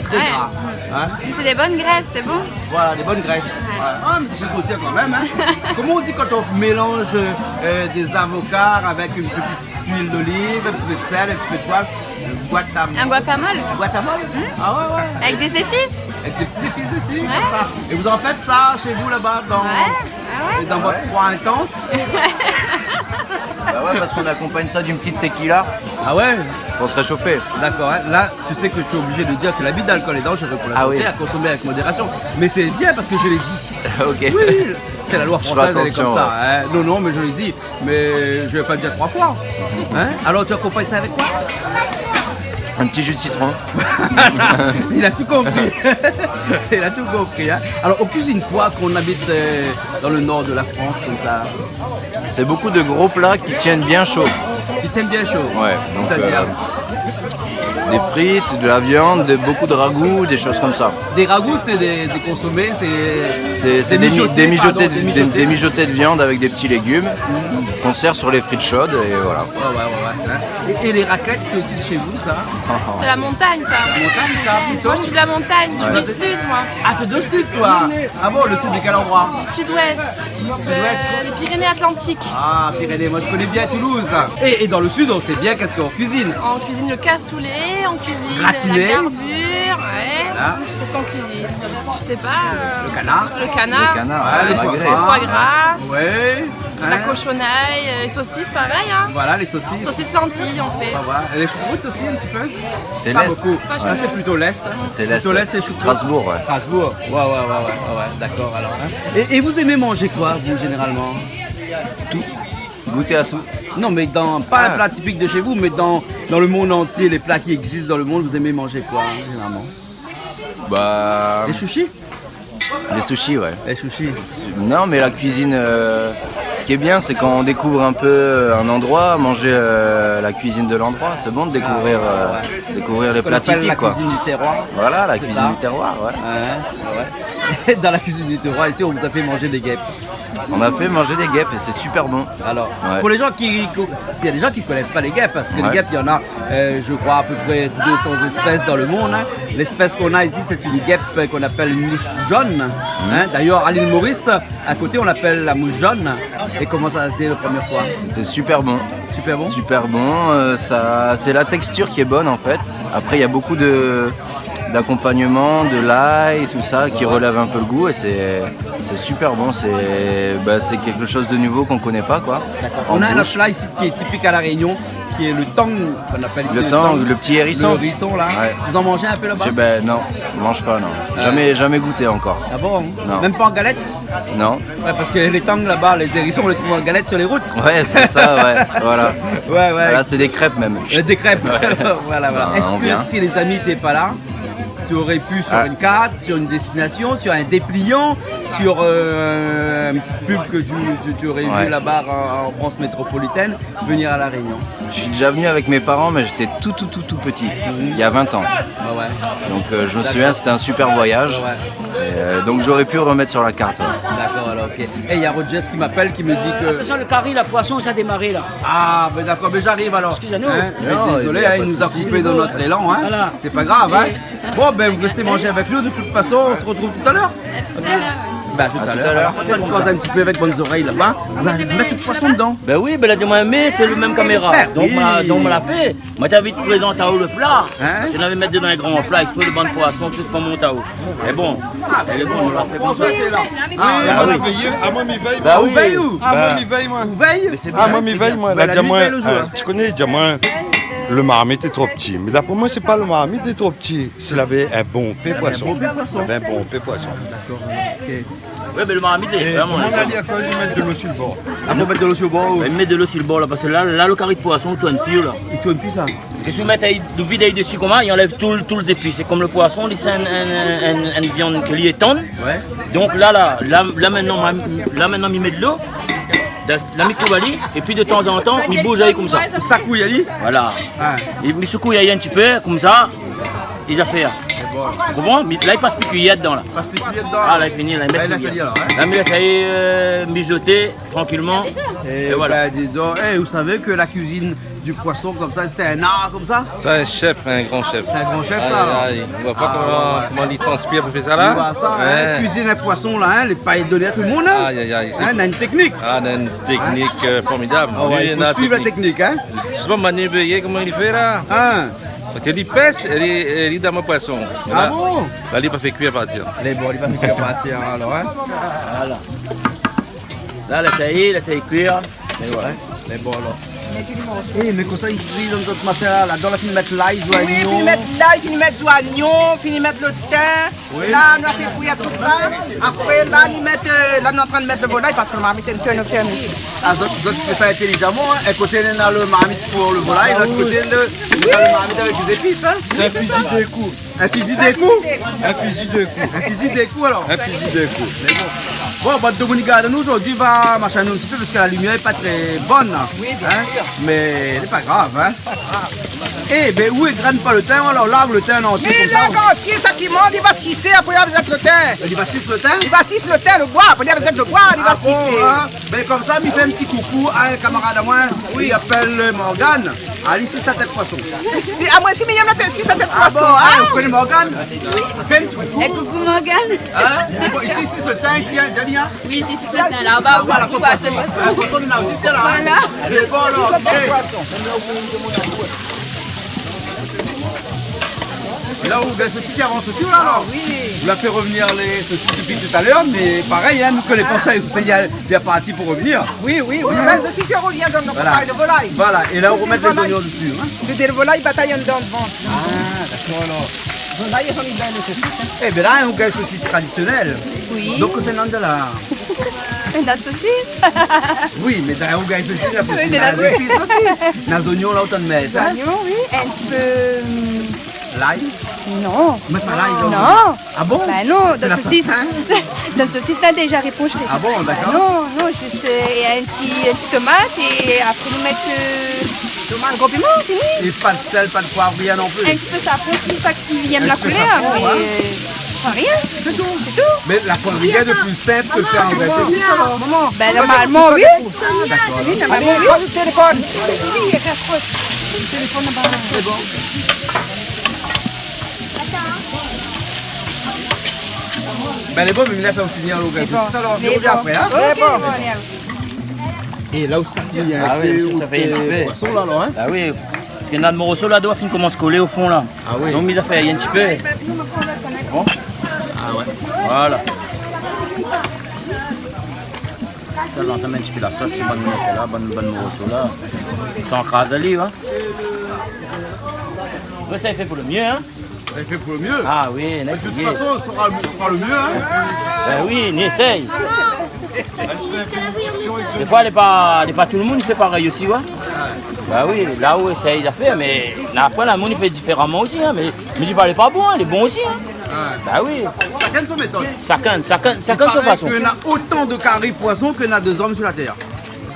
Très gras. Hein ? Mais c'est des bonnes graisses, c'est bon. Voilà, des bonnes graisses. Ouais. Ah, mais ça fait grossir quand même, hein. Comment on dit quand on mélange, euh, des avocats avec une petite huile d'olive, un petit peu de sel, un petit peu de poivre ? Un guacam-, un guacamole. Un guacamole ? Hmm ? Ah ouais, ouais. Avec des épices ? Avec des petites épices dessus, comme ça. Ouais. Et vous en faites ça chez vous là-bas, dans, et dans votre froid intense ? Ah ouais. Bah ouais, parce qu'on accompagne ça d'une petite tequila. Ah ouais ? Pour se réchauffer. D'accord, hein. Là, tu sais que tu es obligé de dire que l'abus d'alcool est dangereux pour la santé, à consommer avec modération. Ah oui. Mais c'est bien parce que je l'ai dit. Ok. Oui, c'est la loi française, elle est comme ça, hein. Je fais attention, ouais. Non, non, mais je l'ai dit. Mais je vais pas le dire trois fois. Hein ? Alors, tu accompagnes ça avec quoi ? Un petit jus de citron. Il a tout compris. Il a tout compris, hein. Alors, on cuisine quoi quand on habite, euh, dans le nord de la France, comme ça ? C'est beaucoup de gros plats qui tiennent bien chaud. Qui tiennent bien chaud. Ouais, donc, c'est-à-dire ? Euh, des frites, de la viande, de, beaucoup de ragoûts, des choses comme ça. Des ragoûts, c'est des, des consommés, c'est des mijotés, pardon, des mijotés. C'est, c'est des mi-, des mijotés de, des, des mijotés de viande avec des petits légumes qu'on sert sur les frites chaudes et voilà. Ouais, ouais, ouais, ouais, hein. Et, et les raclettes, c'est aussi de chez vous, ça ? C'est la montagne, ça. La montagne, ça, plutôt ? Moi, je suis de la montagne, je suis du sud, moi. Ah, t'es du sud, toi ? Ah bon, le sud, de quel endroit ? Du sud-ouest. Sud-ouest. Euh, les Pyrénées-Atlantiques. Ah, Pyrénées, moi, je connais bien Toulouse. Et, et dans le sud, on sait bien qu'est-ce qu'on cuisine. On cuisine le cassoulet, on cuisine, euh, la garbure, ouais. Gratiné. Voilà. Qu'est-ce qu'on cuisine ? Je sais pas, euh, le canard. Le canard. Le canard, ouais, le foie gras. Le foie gras. Ouais. La cochonaille, euh, les saucisses, pareil, hein. Voilà, les saucisses. Saucisses lentilles, on fait. Bah voilà. Et les choucroutes aussi, un petit peu ? C'est l'Est. Pas beaucoup. Pas jamais. Ah, c'est plutôt l'Est, hein. C'est l'Est, ouais. Plutôt l'Est, les choucroutes. Strasbourg, ouais. Strasbourg. Ouais, ouais, ouais, ouais, ouais. D'accord, alors, hein. Et, et vous aimez manger quoi, vous, généralement ? Tout. Goûter à tout. Non, mais dans, pas un plat typique de chez vous, mais dans, dans le monde entier, les plats qui existent dans le monde, vous aimez manger quoi, hein, généralement ? Bah, des sushis ? Les sushis, ouais. Les sushis. Non, mais la cuisine, euh, ce qui est bien, c'est quand on découvre un peu, euh, un endroit, manger, euh, la cuisine de l'endroit. C'est bon de découvrir, euh, découvrir les plats typiques, quoi. Ah, ouais, ouais, ouais. Ce qu'on appelle la cuisine du terroir. Voilà, la cuisine du terroir, ouais. C'est ça. Ouais, ouais, ouais. Dans la cuisine du terroir, ici, on vous a fait manger des guêpes. On a fait manger des guêpes et c'est super bon. Alors, ouais, pour les gens qui, qui, s'il y a des gens qui connaissent pas les guêpes, parce que les guêpes, il y en a, euh, je crois, à peu près deux cents espèces dans le monde, hein. L'espèce qu'on a ici, c'est une guêpe qu'on appelle mouche jaune, hein. Mhm. D'ailleurs, à l'île Maurice, à côté, on l'appelle la mouche jaune. Et comment ça a été la première fois ? C'était super bon. Super bon ? Super bon, euh, ça, c'est la texture qui est bonne, en fait. Après, il y a beaucoup de, d'accompagnement, de l'ail et tout ça qui relève un peu le goût et c'est, c'est super bon. C'est, bah, c'est quelque chose de nouveau qu'on connaît pas, quoi. D'accord. En bouche. On a un autre plat ici qui est typique à La Réunion, qui est le tang, qu'on appelle ici le tang, le petit hérisson. Le hérisson, là. Ouais. Vous en mangez un peu là-bas ? J'ai, ben, non, je mange pas, non. Ah. Jamais, jamais goûté encore. Ah bon ? Non. Même pas en galette ? Non. Ouais, parce que les tangs là-bas, les hérissons, on les trouve en galette sur les routes. Ouais, c'est ça, ouais, voilà. Ouais, ouais. Là, c'est des crêpes même. Euh, des crêpes. Ouais. Voilà, voilà. Bah, on vient. Est-ce que si les amis étaient pas là, tu aurais pu, sur une carte, sur une destination, sur un dépliant, sur, euh, une petite pub que tu, tu, tu aurais vu là-bas en, en France métropolitaine, venir à La Réunion ? Je suis déjà venu avec mes parents, mais j'étais tout, tout, tout, tout petit, il y a vingt ans. Ah ouais. Donc, euh, je me souviens, c'était un super voyage. D'accord. Ouais, ouais. Et, euh, donc, j'aurais pu remettre sur la carte, ouais. D'accord, alors, ok. Eh, il y a Rogers qui m'appelle, qui me dit que... Attention, le carry, la poisson, ça a démarré, là. Ah, ben d'accord, ben j'arrive alors. Excusez-nous. Hein, mais désolé, hein, il nous a coupé dans notre élan, hein. Non, non, non, pas de souci. Voilà. C'est pas grave, hein. Bon, ben, vous restez manger avec nous, de toute façon, on se retrouve tout à l'heure. À tout à l'heure. Bah, tout à l'heure. Alors, on va causer un petit peu avec bonne oreille là-bas. On va mettre le poisson dedans. Ben oui, ben la di amoin, mé sé le mèm kaméra. Ben oui. Donk, ma, donk, ma la fé. Moin té anvi prézant aou le pla. Hein ? Parske nou la mèt dedan in gran pla, éksprè le bann poison, tout pou mont aou. Mé bon. Ah, ben, le poison, té la. Ah, oui. Amoin, mi vèy, moin. Ou vèy, ou ? Amoin, mi vèy, moin. Ou vèy ? Mé sé bien. Amoin, mi vèy, moin. La di amoin, euh, ti koné, la di amoin, le marmit lé tro pti. Mé d'apré moin, sé pa le marmit lé tro pti. Si lavé in bon pé poison. In bon pé poison. Lavé in bon pé poison. Dakor, ok. Ouais, mé le marmit lé vréman... É koman la di, akoz i mèt de lo si le bor ? Ah, fo mèt de lo si le bor, oui. I mèt de lo si le bor la, parske la, la, le kari de poison, i tourn pi la. I tourn pi, sa. É si ou mèt, ou vid ali desi koman, i anlèv tout, tout lé zépis. Sé kom le poison, li sé in, in, in, in, in viann ke li lé tann. Ouais. Donk la, la, la, la, mintnan, la, mintnan, mi mèt de lo. La, mi kouv ali, épi de tanzantan, mi bouz ali komsa. Ou sakouy ali ? Voilà. Ah. É mi sakouy ali in ti pé, komsa, é zafèr. Sé bon. Ou konpran ? Mé la, i pas pi kuiyèr dedan, la. Pas pi kuiyèr dedan. Ah, la, fini, la, mi mèt ali, alor, hein. La, mi lès ali, euh, mizoté trankilman. É voilà. Ben, dis donc, eh, vous savez que la cuisine du poisson comme ça, c'est un art comme ça ? Sa, in shèf, in gran shèf. C'est un grand chef, ça, alors. Ay, ay, ou voi pa koman, koman li transpir pou fé sa la ? Ah, ouais, ouais. Tu vois ça, hein, cuisine un poisson, là, hein, lé pa doné a tout le monde, hein. Ay, ay, ay. Hein, na in teknik. Ah, na in teknik, euh, formidab. Ah ouais, il faut suivre la technique, hein. Sé pa manié vèyé koman li fé la. Hein. Parske li pèsh, é li, é li done amoin poison. Ah bon ? La, li pa fé kuir partir. Lé bon, li pa fé kuir partir, alor, hein. Voilà. La, la, sa i lé, la, sa i kuir. É voilà. Lé bon, alor. Eh, mé konmsa, i fri dann zot masin la. Ladan la, fine mèt lay, zoignon. Oui, fine mèt lay, fine mèt zoignon, fine mèt le tin. Oui. La, nou la fé kuir tout sa. Apré, la, nou mèt, euh, la, nou lé antrin mèt le volay parske le marmit lé in pé fèrmé. Ah, zot, zot i fé sa intélizaman, hein. In koté, nou na le marmit pou le volay, lot koté, nou na le marmit avèk lé zépis, hein. Sé in fizi dé kou. In fizi dé kou ? In fizi dé kou. In fizi dé kou, alor. In fizi dé kou. Mé bon. Bon, bann domoun i gard anou zordi, va mashine in ti pé parske la limièr lé pa tré bone, la. Oui, bien sûr. Hein ? Mé lé pa grav, hein. Eh ben, ou i grin pa le tin, alor, larg le tin an antié komsa. Mé larg an antié, sak i manz, li va sisé, apré, avèk le tin. Li va sis le tin ? Li va sis le tin, le boi, apré, avèk le boi, li va sisé. Ah bon, hein ? Ben, komsa, mi fé in ti koukou a in kamarad amoin, i apèl Morgan. Ali, sis sa tèt poison. Ah, moin osi, mi yèm la tèt, sis sa tèt poison, hein. Ah bon, hein, ou koné Morgan ? Fé in ti koukou. Eh, koukou, Morgan. Hein ? Bon, isi, sis le tin, isi, hein, Dani, hein ? Oui, isi, sis le tin, la. Ah, voilà, sis sa tèt poison. Ah, poison, nou na osi, la. Voilà. Lé bon, alor, ok. Sis sa tèt poison. La ou gingn sosis i avans osi, la, alor ? Ah oui. Ou la fé revenir lé sosis dopi talèr, mé parèy, hein, nou koné pa sa, sa i lé bien parti pou revenir. Oui, oui, oui. Ben, sosis i revien dann le volay. Voilà. É la, ou romèt lé zoignon desi, hein. Dé volay batay andan devan. Ah, dakor, alor. Volay, i fé bien lé sosis, hein. Eh ben la, ou gingn sosis tradisionèl. Oui. Donk, sé nan de la La sosis. Oui, mé dan ou gingn sosis, la sosis. Oui, mé la sosis osi. Na zoignon la ou tann mèt, hein ? Zoignon, oui. In ti pé, hum, Lay ? Non. Ou mèt pa lay dan... Non. Ah bon ? Bah non, dan sosis. Sé la sos, hein ? Dan sosis, la déza réponn. Ah bon, d'accord. Bah non, non, zis, euh, in ti, in ti tomat é apré nou mèt, euh, tomat, gro piman, fini. É pa de sèl, pa de poiv, rien non pli. In ti pé safran, si sa ki yèm la koulèr, mé, euh, pa rien. In ti pé safran, ouais. Sé tout. Sé tout. Mé la poiv, rien de pli sinp ke fé in vré sosis, alor. Maman, maman. Bah, normalman, oui. Ah, d'accord. Oui, normalman, oui. Alé, pran lo téléfone. Oui, rakrosh. Lo téléfone laba. Sé bon. Bin, lé bon, mé la, sa va fini, alor, gars. Lé bon. Sa, alor, lé bon. Apré, hein. Ok, bon, alé. É la ousa i fé in pé, sa fé in ti pé poison la, non, hein ? Ah oui, parske nout moroso la doi fine komans kolé o fon la. Ah oui. Donk mi sa fé in ti pé. Bon. Ah ouais. Voilà. Sa, nou antann in ti pé la sos, sé bann, bann, bann moroso la. San kraz ali, hein. Mé sa i fé pou lo myé, hein. Sa i fé pou lo myé. Ah oui, nou la éséyé. Mé de tout fason, sra, sra lo myé, hein. Bin oui, nou éséy. Défoi, lé pa, lé pa tout lo moun i fé parèy osi, ouais. Bin oui, la ou éséy zafèr, mé na, apré, la moun i fé diféraman osi, hein, mé, mé mi di pa lé pa bon, hein, lé bon osi, hein. Ouais. Bin oui. Shakinn son métod. Shakinn, shakinn, shakinn son fason. I paré ke na otan de kari poison ke na de zom su la tèr.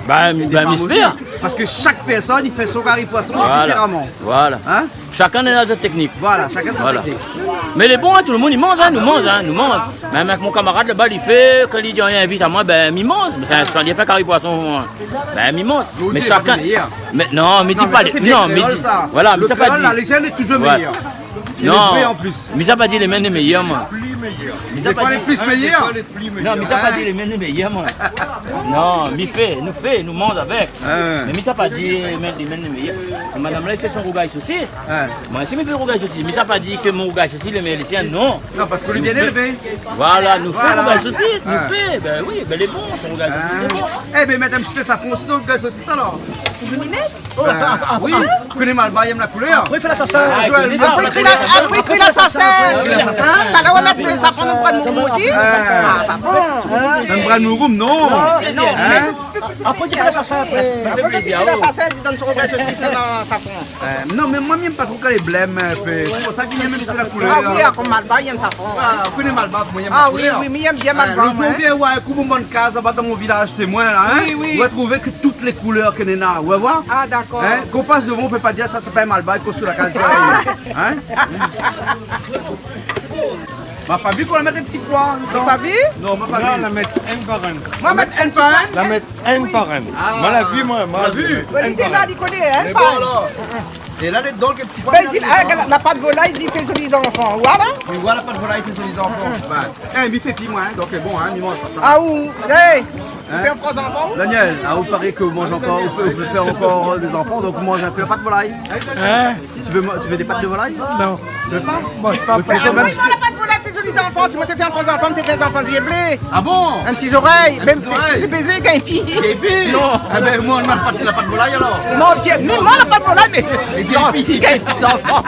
Bin, bin, mi éspèr. Parske shak pèrsone i fé son kari poison diféraman. Voilà. Hein ? Shakinn néna zot téknik. Voilà, shakinn son téknik. Voilà. Mé lé bon, hein, tout lo moun i manz, hein, nou manz, hein, nou manz. Mèm avèk mon kamarad laba, li fé, kan li di, i invit amoin, bin, mi manz. Mé sa, sa, li fé kari poison, hein. Bin, mi manz. Mé shakinn, mé non, mé di pa, non, mé di, voilà, mé sa pa di. Lo kréol, la légende est toujours meilleure. Voilà. Non, mé sa pa di lé myèn lé méyèr, moin. Défoi lé pli méyèr. Non, mé sa pa di lé myèn lé méyèr, moin. Non, mi fé, nou fé, nou manz avèk. Hein. Mé mi sa pa di lé myèn, lé myèn lé méyèr. Madam la i fé son rougay sosis. Hein. Moin osi mi fé rougay sosis. Mi sa pa di ke mon rougay sosis lé méyèr ke lo sien, non. Non, parske lé bien élvé. Voilà, nou fé rougay sosis, nou fé. Bin oui, bin lé bon, son rougay sosis lé bon. Eh bin, mèt in ti pé safran osi dan lo rougay sosis, alor. Ou vé mi mèt ? Bin oui, koné Malbar i èm la koulèr. Apré, fé la sarsin. Ah, Joël, koné sa, apré, fé la, apré, fé la sarsin. Fé la sarsin. Talèr ou va mèt safran dan lo pwa d'moumou osi. Ah, pa bon. In pwa d'moumou, non. Non, non. Hein ? Apré, fé la sarsin, apré. Apré, fé la sarsin, i donn son rougay sosis la dan safran. Euh, non, mé moin, mi èm pa tro kan lé blèm, in pé. Sé pou sa ke mi èm in pé la koulèr. Ah oui, ah, konm Malbar i èm safran. Ah, ou koné Malbar, moin, mi èm la koulèr. Ah oui, oui, mi èm bien Malbar, moin. Hein, lot zour, ou vien oir in kou mon bann kaz laba dan mon vilaz témoin la, hein. Oui, oui. Ou va trouvé ke tout lé koulèr ke néna, ou va oir. Ah, dakor. Hein, kan ou pas dovan, ou pé pa dir, sa, sé pa in Malbar, i koz sou la kaz. Ah. Hein ? Ma pa vi k'ou la mèt in ti poi dodan. Ou la pa vi ? Non, ma pa vi. Non, la mèt inn par inn. Ma mèt inn par inn. La mèt inn par inn. Ah. Ma la vi, moin, ma la vi. Ou la vi ? Inn par inn. Li koné, hein. Mé bon, alor. É la, lé donk in ti poi. Bin, i di, ah, la, la pat volay, i di, fé zoli zanfan. Voilà. Oui, voilà, pat volay i fé zoli zanfan. Bin, eh, mi fé pi moin, hein, donk, bon, hein, mi manz pa sa. Ah, ou, eh, ou fé in fro zanfan, ou ? Daniel, ah, ou paré ke ou manz ankor, ou fé, ou fé ankor, euh, dé zanfan, donk ou manz in pé la pat volay. Hein ? Tu veux, tu veux des pattes de volaille ? Non. Tu veux pas ? Moi, je suis pas... Ah, moin, moin, la pat volay i fé zoli zanfan. Si moin té fé in fro zanfan, té fé zanfan zié blé. Ah bon ? In ti zorèy. In ti zorèy. Mèm lé bézé i gingn pi. I gingn pi ? Non. Eh bin, moin, ma la pat, la pat volay, alor. Non, bien, mé moin, la pat volay, mé i gingn pi. I gingn pi, zanfan.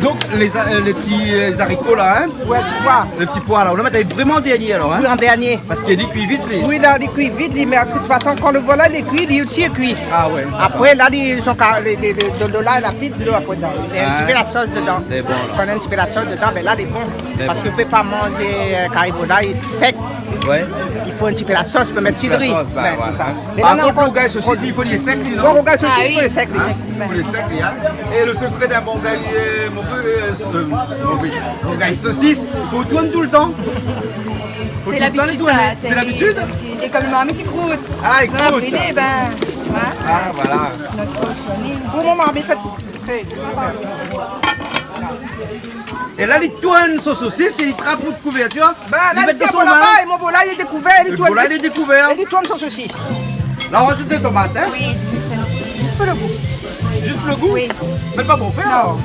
Donk, lé za-, euh, lé ti, euh, zariko la, hein ? Ouais, ti poi. Lé ti poi la, ou la mèt vréman an dernié alor, hein ? Oui, an dernié. Parske li kui vit, li. Oui, la, li kui vit, li, mé de tout fason, kan lo volay lé kui, li osi lé kui. Ah ouais. Apré, la, li, son ka-, li, li, li, dolo la, la pi dolo apré dedan. Li mèt in ti pé la sos dedan. Lé bon, la. Kan néna in ti pé la sos dedan, bin la, lé bon. Lé bon. Parske ou pé pa manzé, euh, kari volay sèk. Ouais. I fo in ti pé la sos pou mèt si dri. La sos, bin, voilà. Bin, pou sa. Mé par kont, lo rougay sosis, i fo li lé sèk, li, non ? Lo rougay sosis, i fo li lé sèk, li. Ah oui. Hein ? Pou lé sèk, li, hein ? É lo sekré d'in bon rougay, euh, mon, euh, euh, mon rougay, rougay sosis, i fo tourn toultan. Sé labitid, sa. Sé labitid ? Sé konm lo marmit i krout. Ah, i krout. Apré, bin, voilà. Ah, voilà. Pou lo moman, mi fé ti... É la, li tourn son sosis, é li trap out kouvèrtir. Bin, la, li mèt dan son vin. Lo volay lé dékouvèr, li tourn. Lo volay lé dékouvèr. É li tourn son sosis. La, ou rajout dé tomat, hein ? Oui, zis pou lo gou. Zis pou lo gou ? Oui. Mé pa bonpé, alor. Non.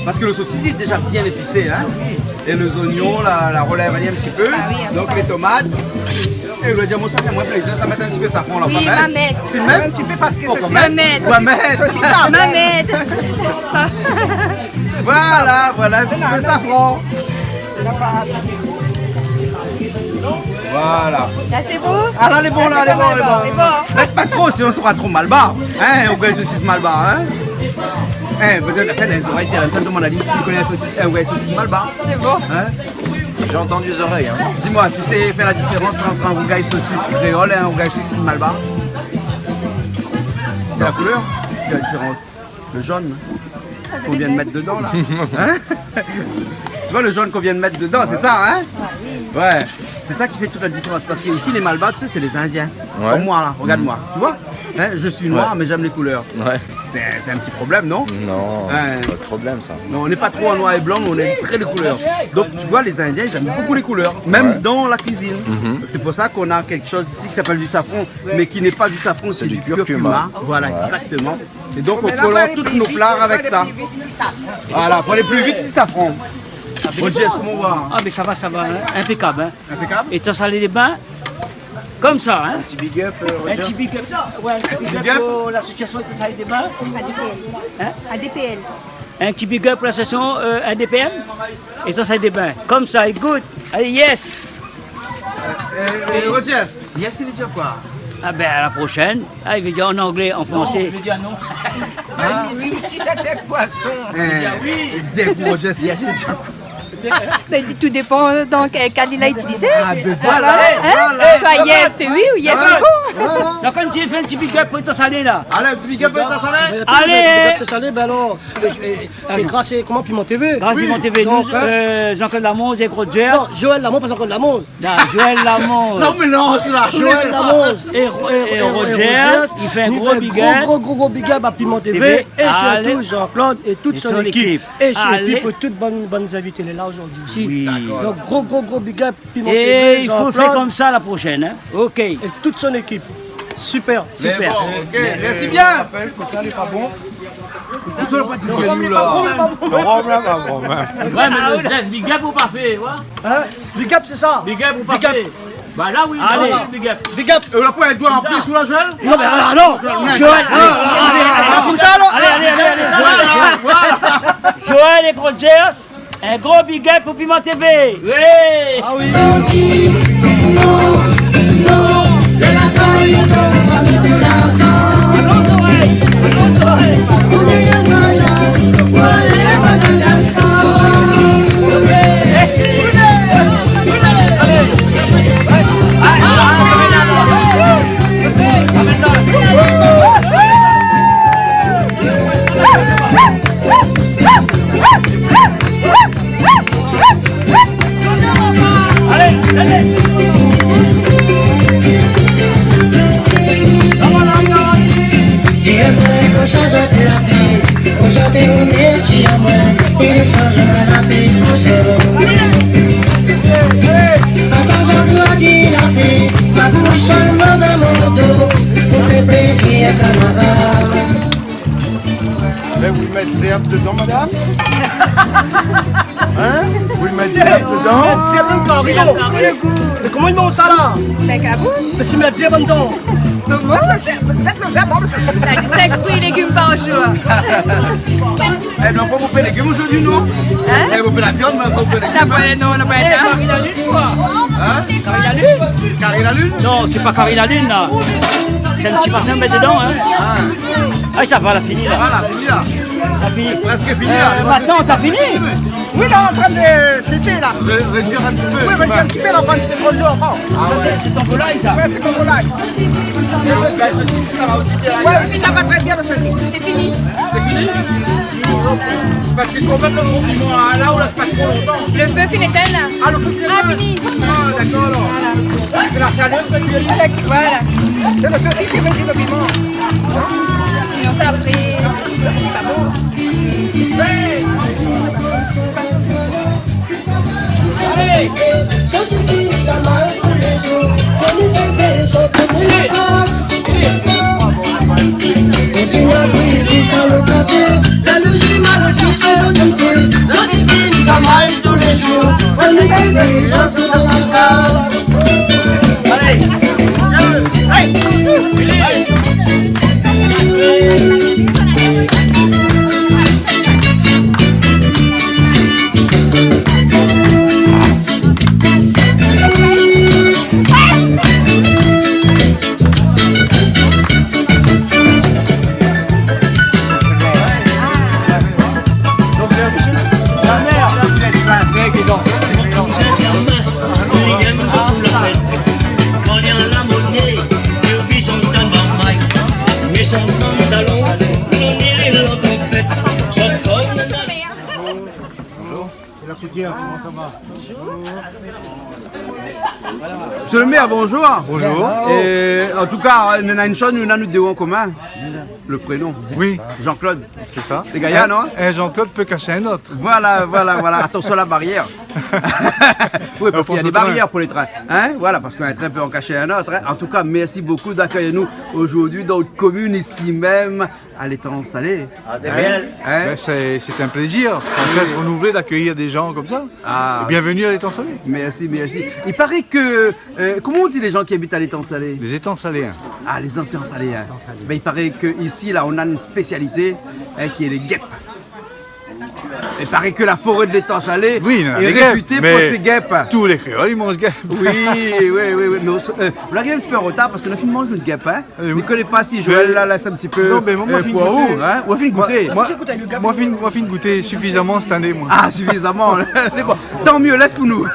Parske lo sosis lé déza bien épisé, hein ? Oui. É lé zoignon, la, la rolèv in ti pé. Ah oui, in ti pé. Donk, lé tomat. É ou la di amoin, sa fé amoin plézir, sa mèt in ti pé safran la, pa mal. Oui, ma mèt. Ou mèt ? In ti pé parske... Pourquoi sosis, ma mèt ? Sosis, ma mèt. Sosis, sa. Ma mèt. Voilà, voilà, in ti pé safran. Non, non. Voilà. Là, c'est bon ? Ah, là, lé bon, là, lé bon, lé bon. Mèt pa tro, sinon sra tro malbar. Hein, ou gingn sosis malbar, hein ? Hein, pétèt apré, dan lé zorèy, sa demann ali si li koné la sosis, hein, ou gingn sosis malbar. C'est bon. Hein ? J'ai entendu les oreilles, hein. Dis-moi, tu sais faire la différence entre un rougail saucisse créole et un rougail saucisse malbar ? C'est la couleur qui fait la différence. Le jaune qu'on vient de mettre dedans, là. Hein ? Tu vois le jaune qu'on vient de mettre dedans, c'est ça, hein ? Ouais. C'est ça qui fait toute la différence. Parce que ici, les Malbars, tu sais, c'est les Indiens. Ouais. Comme moi, là, regarde-moi. Tu vois ? Hein, je suis noir, mais j'aime les couleurs. Ouais. C'est, c'est un petit problème, non ? Non, pas de problème, ça. Non, on n'est pas trop en noir et blanc, mais on aime très les couleurs. Donc, tu vois, les Indiens, ils aiment beaucoup les couleurs, même dans la cuisine. Donc, c'est pour ça qu'on a quelque chose ici qui s'appelle du safran, mais qui n'est pas du safran, c'est du curcuma. Voilà, exactement. Et donc, on colore tous nos plats avec ça. Voilà, pour aller plus vite, du safran. Bon, Jess, comment on va ? Ah, mais ça va, ça va, hein. Impeccable, hein. Impeccable. Étang Salé Lébin, comme ça, hein. Un petit big up, euh, Rogers. Un petit big up, ouais, un petit big up pour l'association Étang Salé Lébin. A D P L. Hein ? A D P L. Un petit big up pour l'association, euh, A D P M. Étang Salé Lébin, comme ça, it's good. Allez, yes. Euh, euh, Rogers, yes, il veut dire quoi ? Ah ben, à la prochaine. Ah, il veut dire en anglais, en français. Non, je veux dire non. Hein ? Oui, si c'était poisson. Eh, il dit pour Rogers, yes, il veut dire quoi ? Ben, tout dépend dans quel cas il a utilisé. Ah, ben voilà, hein ? Soit yes, c'est oui, ou yes, c'est bon. Voilà. Donc, on dit, fais un petit big up pour Étang Salé, là. Allez, un petit big up pour Étang Salé. Allez. Étang Salé, ben alors, euh, euh, c'est grâce à, comment, Piment T V. Grâce à Piment T V, donc, nous, hein, euh, Jean-Claude Lamonz et Rogers. Non, Joël Lamonz, pas Jean-Claude Lamonz. Non, Joël Lamonz. Non, mélanz la. Joël Lamonz et Ro-, et, et Rogers, Rogers, i fé in gro big up. Gro, gro, gro big up à Piment T V et surtout Jean-Claude et toute son équipe. Et surtout pour toute bonne, bonne invité, elle est là aujourd'hui aussi. Oui. D'accord. Donc, gro, gro, gro big up, Piment T V, Jean-Claude. Et il faut faire comme ça la prochaine, hein. Ok. Et toute son équipe. Super. Super. Bon, ok. Merci bien. Rappel, comme ça, il est pas bon. Ou sa, ou la pa di ke nou la. Le rhum la, pa bon, hein. Ouais, mais le zeste, big up ou pa fé, ouais. Hein ? Big up, c'est ça. Big up ou pa fé. Bah là, oui, big up. Big up. Euh, la pointe doit en plus, ou la, Joël ? Non, mais alors, non. Joël, allez, allez, allez, allez, comme ça, alors. Allez, allez, allez, allez, Joël. Voilà. Joël et Rogers. Un gros big up pour Piment T V. Ouais. Ah oui. Dieu vle ke sa zot la fé, ozot i remèrsi amoin, é lé shoz la fé pou zot. Avan zot la di la fé, ma boush solman dan mon do, pou fé plézir kanmarad. Mé ou i mèt zèrb dedan, madam ? Hein ? Ou i mèt zèrb dedan ? Mèt zèrb dedan, kari. Mé koman i manz sa la ? Bèk a bouz. Mé si mèt zèrb dedan. Donk, zèt lo zèrb, zèt lo zèrb, bon, mé sé... Sèk frui é légim par jour. Eh, nou la pa bokou légim zordi, nou. Hein ? Eh, nou fé la viann, mé nou la pa bokou légim. La pa, non, nou la pa... Eh, kari la lune, koi. Hein ? Kari la lune ? Kari la lune ? Non, sé pa kari la lune, la. Sé in ti basin, mèt dedan, hein. Ah. Ay, sa va, la fini, la. Voilà, fini, la. La fini. Prèsk fini, la. Euh, maintenant, t'as fini ? Oui, la, an trin de sésh, la. Re-, retire in ti pé. Oui, retire in ti pé, la, pa in ti pé tro dolo ankor. Ah ouais. Sa, sé, sé ton volay, sa ? Ouais, sé mon volay. La sosis, sa va osi bien. Ouais, oui, sa va trè bien, lo sosis. Sé fini. Sé fini ? Parske kan mèm lo gro piman, la, ou lès pa tro lontan. Lo fé fine étinn, la. Ah, lo fé fine étinn. Ah, fini. Ah, dakor, alor. Voilà. Sé la shalèr, sa, ki... Sé sèk, voilà. Sé lo sosis ki mèt lo piman. Sinon, sa, apré, sé pa bon. Zot i fé sa mal tou lé zour, fo nou fé dézord pou nou la kaz. Kontinué di pa lo kafé, zalouzi, malodisé, zot i fé, zot i fé sa mal tou lé zour, fo nou fé dézord pou nou la kaz. Salon, nou ni lé lankonpèt. Bonjour. Bonjour. C'est la coutière, comment ça va ? Monsieur le maire, bonjour. Bonjour. Et en tout cas, nou néna in shoz nou néna nou dé an komin. Le prénom. Oui. Jean-Claude. C'est ça. Sé gayar, non ? Un, un Jean-Claude peut cacher un autre. Voilà, voilà, voilà. Attention à la barrière. Oui, parce qu'il y a des barrières pour les trains. Hein ? Voilà, parce qu'un train peut en cacher un autre, hein. En tout cas, merci beaucoup d'accueillir nous aujourd'hui dans votre commune, ici même, à l'Étang-Salé. Ah, de rien. Hein ? Ben, c'est, c'est un plaisir, sans cesse renouvelé, d'accueillir des gens comme ça. Ah. Et bienvenue à l'Étang-Salé. Merci, merci. Il paraît que, euh, comment on dit les gens qui habitent à l'Étang-Salé ? Les Étang-Saléens. Ah, les Étang-Saléens. Ben, il paraît que ici, là, on a une spécialité, hein, qui est les guêpes. Il paraît que la forêt de l'Étang-Salé est réputée pour ses guêpes. Oui, néna dé guêp, mé tout lé kréol i manz guêp. Oui, oui, oui, oui. Mais on se, euh, on arrive un petit peu en retard parce que nou la fine manz nout guêp, hein. Euh, oui. Mi koné pa si Joël la lès in ti pé, euh, pou ou, hein. Non, mé moin, moin la fine gouté. Moin, moin, moin la fine, moin la fine gouté sifizaman cette année, moin. Ah, suffisamment. Bon, tant mieux, laisse pour nous.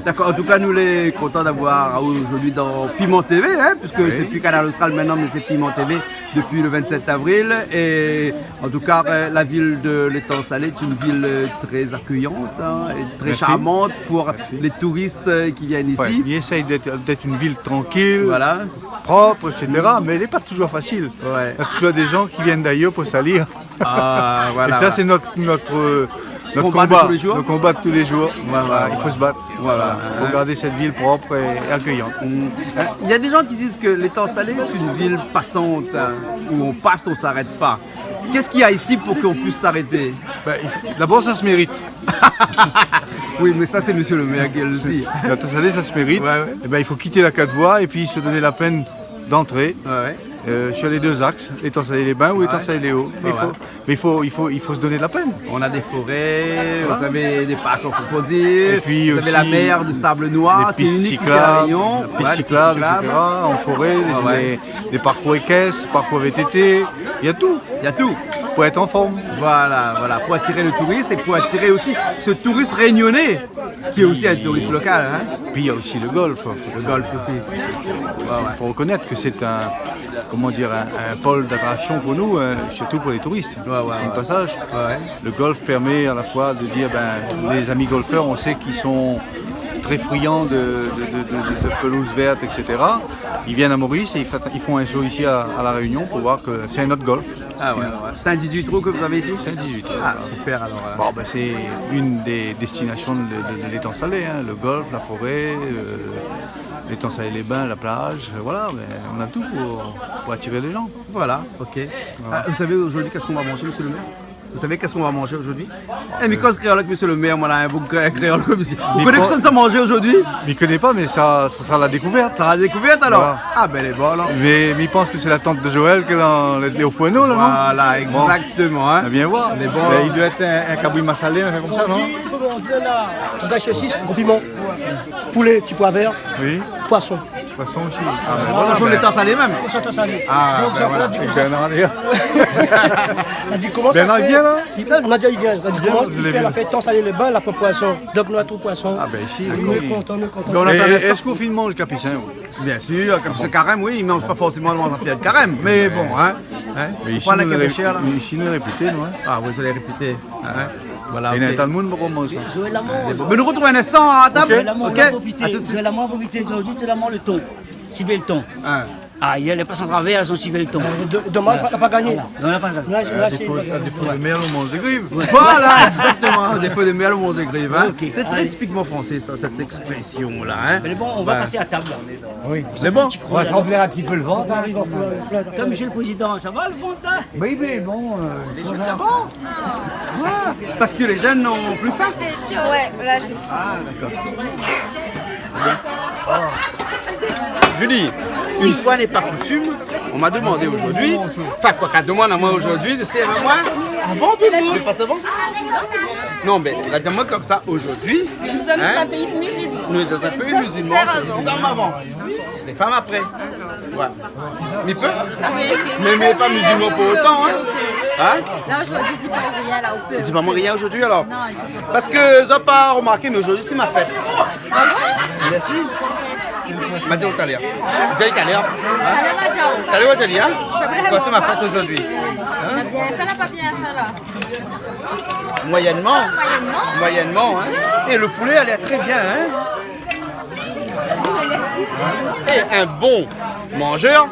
D'accord, en tout cas, nou lé kontan d'avoir aou aujourd'hui dans Piment T V, hein, puisque c'est plus Kanal Austral maintenant, mais c'est Piment T V depuis le vingt-sept avril. Et en tout cas, euh, la ville de l'Étang-Salé est une ville, euh, très accueillante, hein, et très charmante pour les touristes, euh, qui viennent ici. Merci. Ouais, i éséy d'être, d'être une ville tranquille, propre, et cetera. Mm. Mais elle n'est pas toujours facile. Ouais. Il y a toujours des gens qui viennent d'ailleurs pour salir. Ah, voilà. Et ça, c'est notre, notre, euh, notre combat de tous les jours. Notre combat de tous les jours. Voilà, voilà. Il faut se battre. Voilà. Voilà. Pour garder cette ville propre et accueillante. Mm. Euh, il y a des gens qui disent que l'Étang-Salé est une ville passante, hein, où on passe, on s'arrête pas. Qu'est-ce qu'il y a ici pour qu'on puisse s'arrêter ? Ben, il faut, d'abord, ça se mérite. Oui, mais ça, c'est monsieur le maire qui le dit. L'Étang-Salé, ça se mérite. Ouais, ouais. Eh ben, il faut quitter la quatre voies et puis se donner la peine d'entrer, euh, sur les deux axes, l'Étang-Salé-les-Bains ou l'Étang-Salé-les-Hauts. Ouais. Mais il faut, mais il faut, il faut, il faut se donner la peine. On a des forêts, vous avez des parcs à crocodiles, vous avez la mer de sable noir qui est unique ici à La Réunion. Et puis aussi des pistes cyclables, des pistes cyclables, et cetera. Ouais, ouais. En forêt, les, les, les parcours équestres, parcours V T T, il y a tout. Il y a tout. Pour être en forme. Voilà, voilà, pour attirer le touriste et pour attirer aussi ce touriste réunionnais qui est aussi un touriste local, hein. Puis il y a aussi le golf. Le golf aussi. Ouais, ouais. Il faut reconnaître que c'est un, comment dire, un, un pôle d'attraction pour nous, euh, surtout pour les touristes. Ouais, ouais, ouais. C'est un passage. Ouais, ouais. Le golf permet à la fois de dire, ben, les amis golfeurs, on sait qu'ils sont très friands de, de, de, de, de, de pelouse verte, et cetera. Ils viennent à Maurice et ils fa-, ils font un saut ici à, à La Réunion pour voir que c'est un autre golf. Ah ouais, ouais. C'est un dix-huit trous que vous avez ici ? C'est un dix-huit trous, voilà. Ah, super alors, hein. Bon, ben, c'est une des destinations de, de, de l'Étang-Salé, hein. Le golf, la forêt, euh, l'Étang-Salé-les-Bains, la plage, euh, voilà, mais on a tout pour, pour attirer les gens. Voilà, ok. Voilà. Ah, vous savez aujourd'hui qu'est-ce qu'on va manger, monsieur le maire ? Vous savez qu'est-ce qu'on va manger aujourd'hui ? Eh, mi koz kréol avèk monsieur le maire, moin la, in boug kré-, kréol konm isi. Vous connaissez ce qu'on va manger aujourd'hui ? Mi koné pa, mé sa, sa sera la découverte. Ça sera la découverte, alors ? Voilà. Ah, ben, lé bon, alors. Mé, mé mi pans ke sé la tant de Joël ke la, lé o fourno, la, non ? Voilà, exactement, hein. Bon. On va bien voir. Lé bon. Ben, i doi èt in, in kabri masalé, in truk konmsa, non ? Aujourd'hui, on dit là, on a saucisse au piment, poulet, petit pois vert, poisson. Oui. Poisson aussi. Ah, ben voilà, poisson de l'Étang-Salé même. Poisson de l'Étang-Salé. Ah, donc, ben voilà. Jean-Claude, il vient. Jean-Claude, il vient, là. On a dit, comment ça se fait ? Ben non, il vient, là. Il vient, on a dit, il vient. On a dit, comment il fait la fête Étang-Salé-les-Bains, la poisson. Donc, on a tout poisson. Ah, ben ici, oui. Nous, on est content, nous, on est content. Donc, on attend les... Et est-ce que vous faites manger capucin, vous ? Bien sûr, comme c'est carême, oui, ils mangent pas forcément dans un pied de carême, mais bon, hein, hein. Mais ici, on est réputé, nous, hein. Ah oui, vous êtes réputé, hein. Voilà, ok. Et Nathan Moon, bon, bon, ça. Joël Lamont. Mais nous retrouvons un instant à table. Ok. Joël Lamont, on va profiter. À tout de suite. Joël Lamont, on va profiter aujourd'hui, Joël Lamont, le thon. Sivé le thon. Hein. Ah, il y a les passes en travers, son sivé le thon. Euh, de-, dommage, on n'a pas gagné. On n'a pas gagné. Là, je, là, c'est... À défaut, à défaut de merle, on mange des grives. Voilà, exactement. À défaut de merle, on mange des grives, hein. Ok, allez. C'est très typiquement français, ça, cette expression-là, hein. Mais bon, on va passer à table, là. Oui. C'est bon ? On va trembler un petit peu le ventre, hein. Comme monsieur le président, ça va, le ventre, là ? Oui, mais bon, euh, les jeunes d'abord. Ah, parce que les jeunes n'ont plus faim. Ouais, là, j'ai faim. Ah, d'accord. Julie, une fois n'est pas coutume, on m'a demandé aujourd'hui, enfin, quoi, qu'on demande à moi aujourd'hui de servir moi avant tout le monde. Tu veux pas savoir ? Non, mais la di amoin konmsa, aujourd'hui, hein ? Nous sommes dans un pays musulman. C'est sincère. Nous sommes dans un pays musulman, c'est les hommes avant. Les femmes après. Ouais. Mi pé ? Oui. Mais, mais pas musulman pour autant, hein ? Hein ? Là, aujourd'hui, dis pas rien, là, au feu. Dis pas moi rien aujourd'hui, alors ? Non, il faut pas. Parce que, zot la pa remarké, mais aujourd'hui, c'est ma fête. Ah bon ? Merci. Ma di talèr. Di talèr. Hin ? Talèr, ma di. Talèr, ma di, hin ? Koi, sé ma fèt zordi. Hin ? Bien fé la, pa bien fé la. Moyennement. Moyennement. Moyennement, hin ? Et le poulet a l'air très bien, hein ? Et un bon mangeur,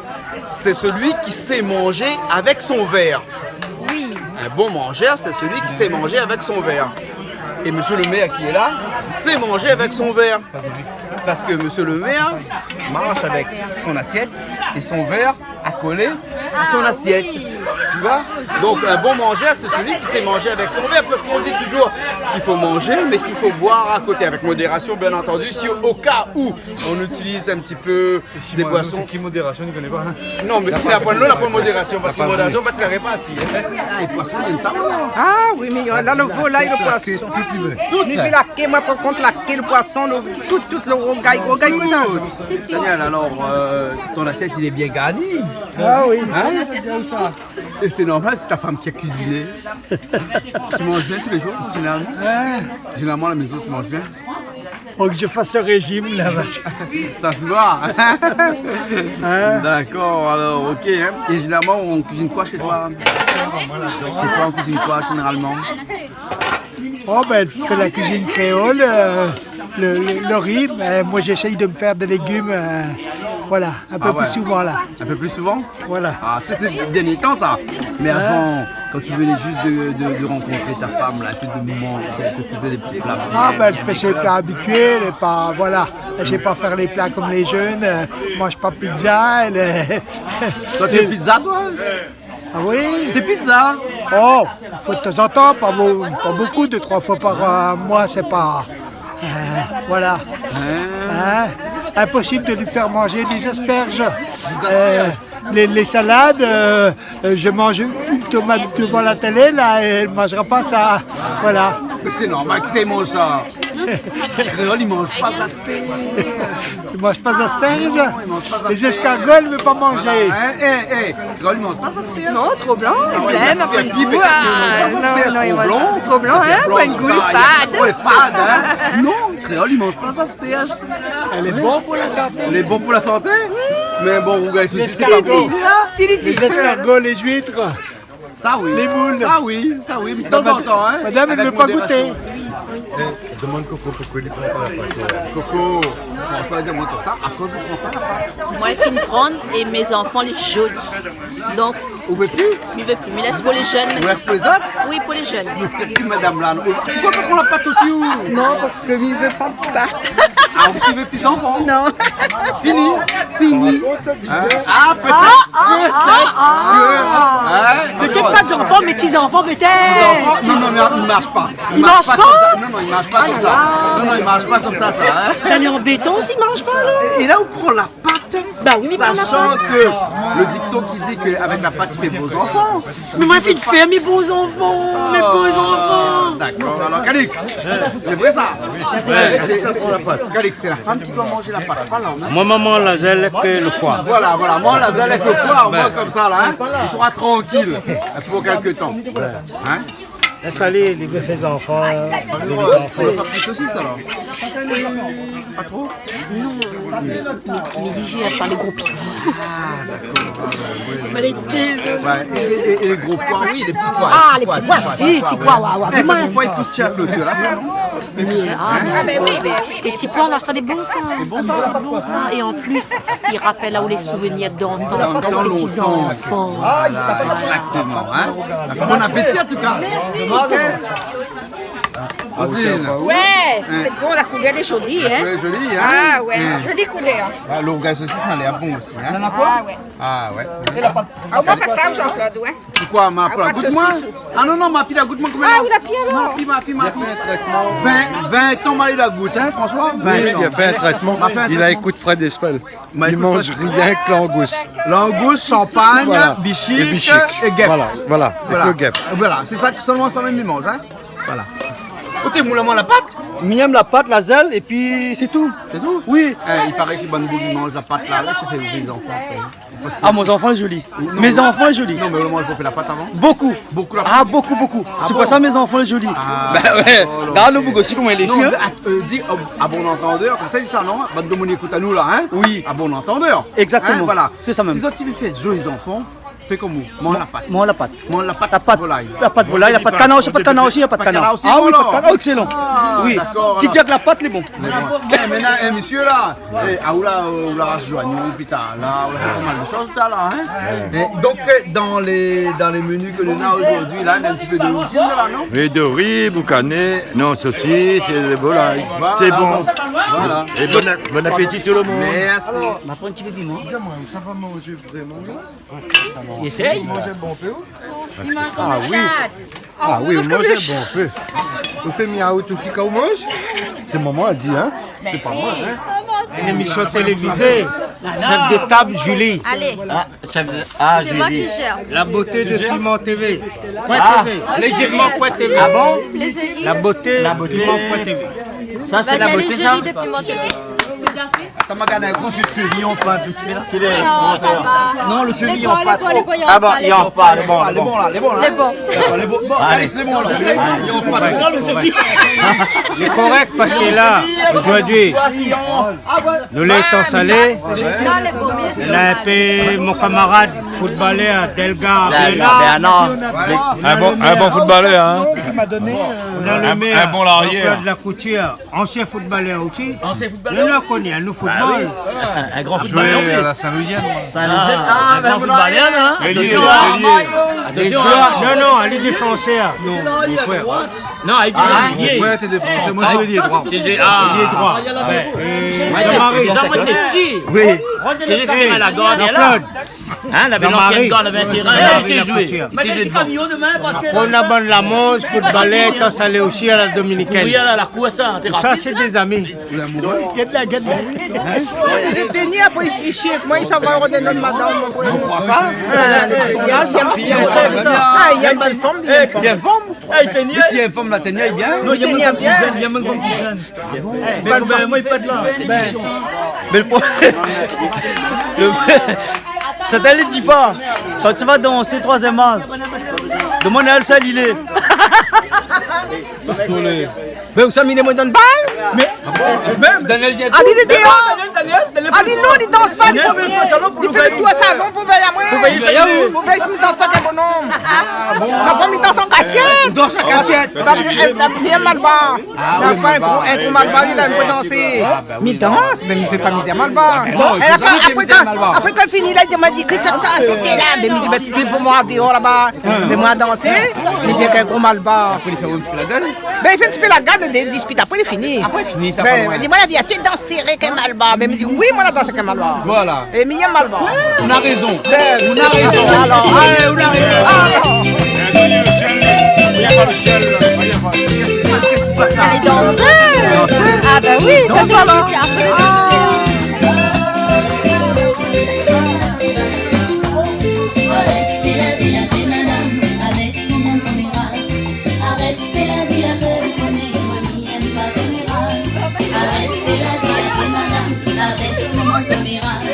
c'est celui qui sait manger avec son verre. Oui. Un bon mangeur, c'est celui qui sait manger avec son verre. Et monsieur le maire qui est là, sait manger avec son verre. Parce que monsieur le maire marche avec son assiette et son verre accolé à son assiette. Ah oui. Tu vois ? Donc un bon mangeur, c'est celui qui sait manger avec son verre. Parce qu'on dit toujours qu'il faut manger, mais qu'il faut boire à côté, avec modération, bien entendu, si au cas où on utilise un petit peu des boissons. Modération, mi koné pa, hin. Non, mé si la poin lo, la poin modération, parce que modération, pa de karé parti, hin. Ah, le poisson, il aime ça, moi. Ah oui, mé la, le volay, le poisson. Tout, tout, tout. Ni la ké, moin, par kont, la ké, le poisson, le, tout, tout, le rougay, rougay, tout sa. Daniel, alors, euh, ton assiette, il est bien garni. Ah oui. Hein ? Et c'est normal, c'est ta femme qui a cuisiné. Tu manges bien tous les jours, généralement ? Ouais. Généralement, à la maison, tu manges bien ? Faut que je fasse le régime, là. Ça se voit. Hein ? D'accord, alors, ok, hein. Et généralement, on cuisine quoi chez toi ? Chez toi, on cuisine quoi, généralement ? Oh, ben, je fais la cuisine créole, euh, le, le, le riz. Ben, moi, j'essaye de me faire des légumes, euh, voilà, un peu plus souvent, là. Ah ouais. Un peu plus souvent ? Voilà. Ah, ça, c'est ces derniers temps, ça. Hein ? Mais avant, quand tu venais juste de, de, de rencontrer ta femme, là, que de moments, elle te faisait des petits plats. Ah, ben, elle fait ses plats habitués, elle est pas, voilà. Elle sait pas faire les plats comme les jeunes, euh, mange pas pizza, elle est... Toi, tu es pizza, toi ? Ah oui ? Des pizzas ? Oh, une fois de temps en temps, pas beau-, pas beaucoup, deux, trois fois par, euh, mois, c'est pas, euh, voilà. Hein ? Hein ? Impossible de lui faire manger des asperges. Des asperges. Euh, les, les salades, euh, euh, je mange une tomate devant la télé, là, et elle mangera pas ça. Voilà. Mais c'est normal que c'est mon ça. Kréol, i manz pa zaspèrz. I manz pa zaspèrz ? Non, i manz pa zaspèrz. Les escargots, li vé pa manzé. Voilà, hein, eh, eh, kréol, i manz pa zaspèrz. Non, tro blan. Ah ouais, i manz pa zaspèrz, ah, non, non, i manz pa zaspèrz, tro blan, hein, tro blan, sa fé blan, hein, poin d'gou, sa, lé fad. Oh, lé fad, hein. Non, kréol, i manz pa zaspèrz. Lé bon pou la santé. Lé bon pou la santé ? Mé bon, ou gingn sousi, sé pa bon. L'escargot. Si li di. Les escargots, les huîtres. Sa oui. Les moules. Sa oui, sa oui, mé tazantan, hein. Madame, elle veut pas goûter. Avec modération. Eh, demann Coco poukosa li pran pa la pat. Coco, François, di amoin konmsa, akoz ou pran pa la pat ? Moin la fine pran é mé zanfan lé zoli. Donk, ou vé pi ? Mi vé pi, mi lès pou lé jenn. Ou lès pou lé zot ? Oui, pou lé jenn. Mé pétèt ke madam la, ou, ou pé pran la pat osi, ou ? Non, parske mi vé pa de pat. Ah, ou vé pi zanfan ? Non. Fini. Fini. Hein ? Ah, pétèt, pétèt ke, hein, pétèt pa d'zanfan, mé ti zanfan, pétèt. Ti zanfan, non, non, mé i marsh pa. I marsh pa konmsa. Non, non, i marsh pa konmsa. Ah la la. Non, non, i marsh pa konmsa, sa, hein. Lé anbétan si i marsh pa, alor. É la, ou pran la pat, sachant ke le dicton qui dit que avec la patte, il fait beau enfant. Mé moin la fine fé mé bon zanfan, mé bon zanfan. D'accord, alors, Calix, c'est vrai ça ? Ouais, c'est, c'est, Calix, c'est la femme qui doit manger la patte, pas l'homme, hein ? Moin, mi manz la zèl èk le foi. Voilà, voilà, moin, la zèl èk le foi, au moins, comme ça, là, hein, on sera tranquille pour quelque temps. Hein ? Lès alé, li vé fé zanfan, li vé zanfan. Ou la pa pran sosis, alors ? Pa tro ? Non, mi, mi, mi digèr pa lé gro pié. Ah, d'accord. Mé lé dézolé. Ouais, é, é, é lé gro poi, oui, lé ti poi. Ah, lé ti poi, si, ti poi, ouais, ouais. Eh, sa, ti poi, i kout shèr, lo ti, la, sa, non ? Mé, ah, mé sé bon, sa. Lé ti poi, la, sa, lé bon, sa. Lé bon, sa. Lé bon, sa. É an plis, i rapèl aou lé souvenir d'antan, kan té ti zanfan. Voilà, exactement, hein. Bon appétit, en tout cas. Merci. Ok. Roselyne. Ouais, sé bon, la koulèr lé zoli, hein. La koulèr lé zoli, hein. Ah ouais, zoli koulèr. Ah, lo rougay sosis, lé bon osi, hein. Ah ouais. Ah ouais. Ah, ou pé pa sa, Jean-Claude, ouais. Poukoi, ma pa la gout, moin ? Ah non, non, ma pi la gout, moin, koman ? Ah, ou la pi, alor ? Ma pi, ma pi, ma pi. Vin, vin tan, ma la gout, hein, François ? Oui, li la fé in trètman. Li la fé in trètman. Li la ékout Fred Espel. Li manz rienk langous. Langous, shanpagn, bishik é gèp. Voilà, voilà. Voilà, sé sa, sèlman sa mèm li manz, hein. Voilà. Ou té moul amoin la pat ? Mi yèm la pat, la zèl, épi sé tou. Sé tou ? Oui. Eh, i paré ke bann boug i manz la pat la, la, sa fé ouvèr lé zanfan, sa. Ah, mon zanfan lé zoli. Non, mé zanfan lé zoli. Non, mé ou la manz bonpé la pat avan ? Bokou. Bokou la pat ? Ah, bokou, bokou. Ah bon ? Sé pou sa mon zanfan lé zoli. Ah, dakor. Bin ouais. Gard lo boug osi, koman li lé isi, hein. Non, mé, euh, di, euh, à bon entendeur, konmsa i di sa, non ? Bann domoun i ékout anou la, hein ? Oui. À bon entendeur. Exactement. Hein, voilà. Sé sa mèm. Si zot i vé fé zoli zanfan, fé konm ou. Manz la pat. Manz la pat. Manz la pat volay. La pat volay, la pat kanar osi, la pat kanar osi, la pat kanar. Pat kanar osi, voilà. Ah oui, pat kanar, excellent. Ah, dakor, alor. Oui. Ki di ke la pat lé bon. Mé bon. Eh, mé la, eh, mésyé la, eh, ah, ou la, euh, ou la ras zoignon, pita, la, ou la fé pa mal de shoz, la, hein. Eh, donk, euh, dan lé, dan lé meni ke nou néna zordi la, néna in ti pé de ri osi la, non ? Oui, de ri, boukané, non, sosis, é volay. Voilà, sé bon. Voilà. É bon ap-, bon apéti tout lo moun. Mèrsi. Alor, ma pran in ti pé piman. Di amoin, sa va manzé vréman la ? Éséy. Ou manz bonpé, ou ? Ah oui. Ah oui, ou manz bonpé. Ou fé miaou tout sak ou manz ? Sé momon la di, hein ? Sé pa moin, hein ? Une émission télévisée, chef de table, Julie. Allez. Ah, chef de, ah, Julie. C'est moi qui gère. La beauté de Piment T V. Point T V. Légèrement point T V. Ah bon ? Légèrement. La beauté de Piment point T V. Sa sé la boté, sa ? Vas-y, allez, Julie de Piment T V. Atann, ma gard in kou si lo shevi i anfl in ti pé la. Non, sa va. Non, lo shevi i anfl pa tro. Ah bon, i anfl pa, lé bon, lé bon la, lé bon la. Lé bon. Lé bon. Bon, Alex, lé bon la. I anfl pa tro. Lé korèk parske la, zordi, nou lé Étang Salé. Non, lé bon, mèrsi. Néna in pé mon kamarad footballeur, Delga Bernard. Bernard. In bon, in bon footballeur, hein. Nou néna lo mèr, in bon larièr. Jean-Claude Lacouturière. Ansien footballeur osi. Ansien footballeur osi. Nou la koni, hein, nou football. Ba oui. In gran footballeur an plis. Joué à la Saint-Louisienne. Ah, in gran footballeur, hein. Atansion, hein. Atansion, hein. Non, non, lé défansèr. Non, mon frèr. Non, lé défansèr. Moin, sé défansèr. Moin, lé droi. Lé droi. Ouais. Moin, té, déza, moin té ti. Oui. Té risk la gard, la. Hein, lavé lansien gard, lavé in térin, li té zoué. Li té zoué dovan. Apré, nou la bann Lamoz, footballeur, Étang Salé osi, à la Dominicaine. Kouri la, la kour sa, té rapid sa. Tout sa, sé dé zami. Gèt la, gèt la. Zot i tien, apré, isi, isi, koman i sava rod in ot madam, apré ? Ou kroi sa ? Ah, lé bien, lé bien. Ah, i yèm bann fanm, i yèm fanm. Eh, i tien. Isi, i yèm fanm la, i tien bien. Non, i tien bien. I yèm bann fanm. Mé bon, bin, moin, pa de la. Bin, mé lo pro-, lo, sa té li di pa. Kan ou va dansé troizièm az, domann ali sa li lé. Mé ousa mi lé, moin donn bal ? Mé, mèm Daniel, Daniel, Daniel, Daniel, Daniel, Daniel, Daniel, non, li dans pa, li fé lo tour salon pou vèy amoin. Pou vèy, pou vèy si mi dans pa, kèl bonom. Ah bon ? Ma fanm i dans an kasièt. Dans an kasièt. La, la, la, bien malbar. Ah oui, malbar. La pa in gro, in gro malbar, li la mèm pa dansé. Ah, ba oui, non. Mi dans, mé mi fé pa mizèr malbar. Ah, ba non, apré, kan, apré, kan fini la, li di, ma di, Christian, sa, sété la. Mé mi di, bin, sé pou moin déor laba. Mé moin dansé, mi di, in gro malbar. Apré, li fé in ti pé la gèl. Bin, li fé in ti pé la gèl, dé dispit, apré, li fini. Apré, fini, sa pa loin. Bin, li di, moin, la vi, té dans séré èk in malbar. Bin, mi di, oui, moin, la dans èk in malbar. Voilà. É mi yèm malbar. Ou na rézon. Bin, ou na rézon. Alor, alé, ou na rézon. Alor. Lé dansèz. Ah, ba oui, sa, sé, sé apré lé dansèz. Arèt fé la di la fé madam, avèk tout bann koméraz. Arèt fé la di la fé, ou koné, moin, mi yèm pa koméraz. Arèt fé la di la fé madam, avèk tout bann koméraz.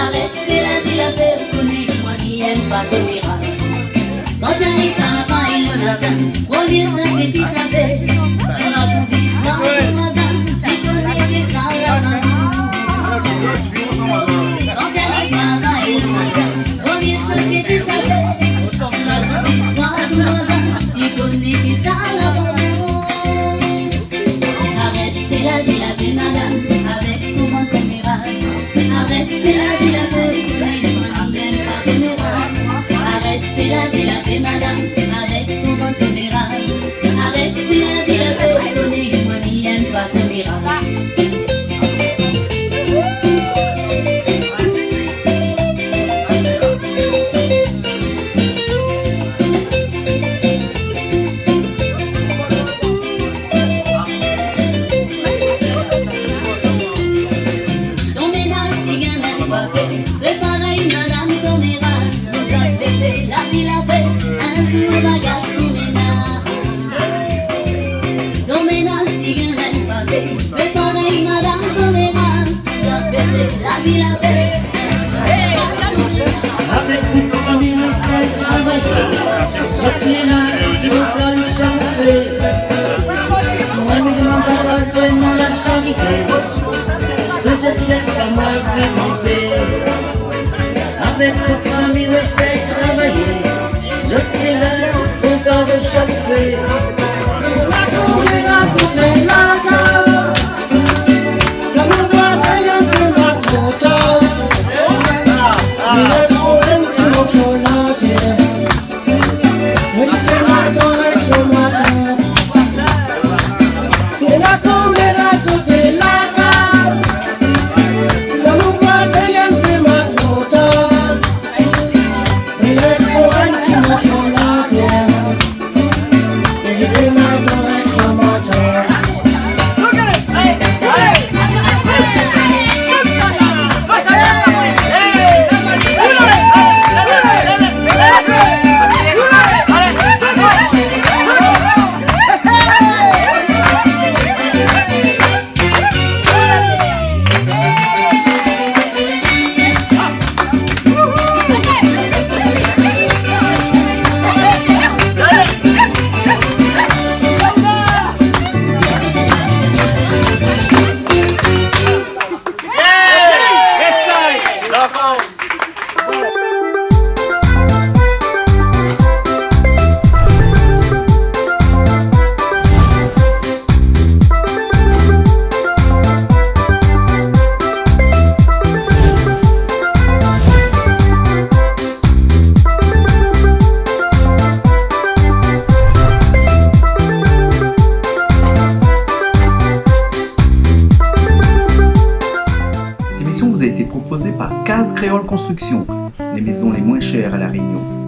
Arèt fé la di la fé, ou koné, moin, mi yèm pa koméraz. Kan ou ariv travay lo matin, promié shoz ke ti sa fé, rakont zistoir tout voizin, ti koné ke sa la maman. Kan ou ariv travay lo matin, promié shoz ke ti sa fé, rakont zistoir tout voizin, ti koné ke sa la maman. Arèt fé la di la fé madam, avèk tout bann koméraz. Arèt fé la di la fé, ou koné, moin, mi yèm pa koméraz. Arèt fé la di la fé madam, avèk tout bann koméraz. Arèt fé la di la fé, ou koné, moin, mi yèm pa koméraz. Ton ménaz ti gingn mèm pa fé, té parèy madam koméraz, nou sa fésé la di la fé, in zour bagar ton ménaz. Ton ménaz ti gingn mèm pa fé, té parèy madam koméraz, nou sa fésé la di la fé, in zour bagar ton ménaz. Li la, ou sa shofé. Moin, mi demann pa pardon, moin la shanté. Pétèt ke sé pa moin la vérité. Avèk tout fami, nou sa travay. Zot lé la, kontan de shofé. La koméra pou la kaz. Kan nou vwa sa, y'a sé ma kota. Li lé pou in ti morso la tèr. Cette émission vous a été proposée par Case Créole Construction, les maisons les moins chères à La Réunion.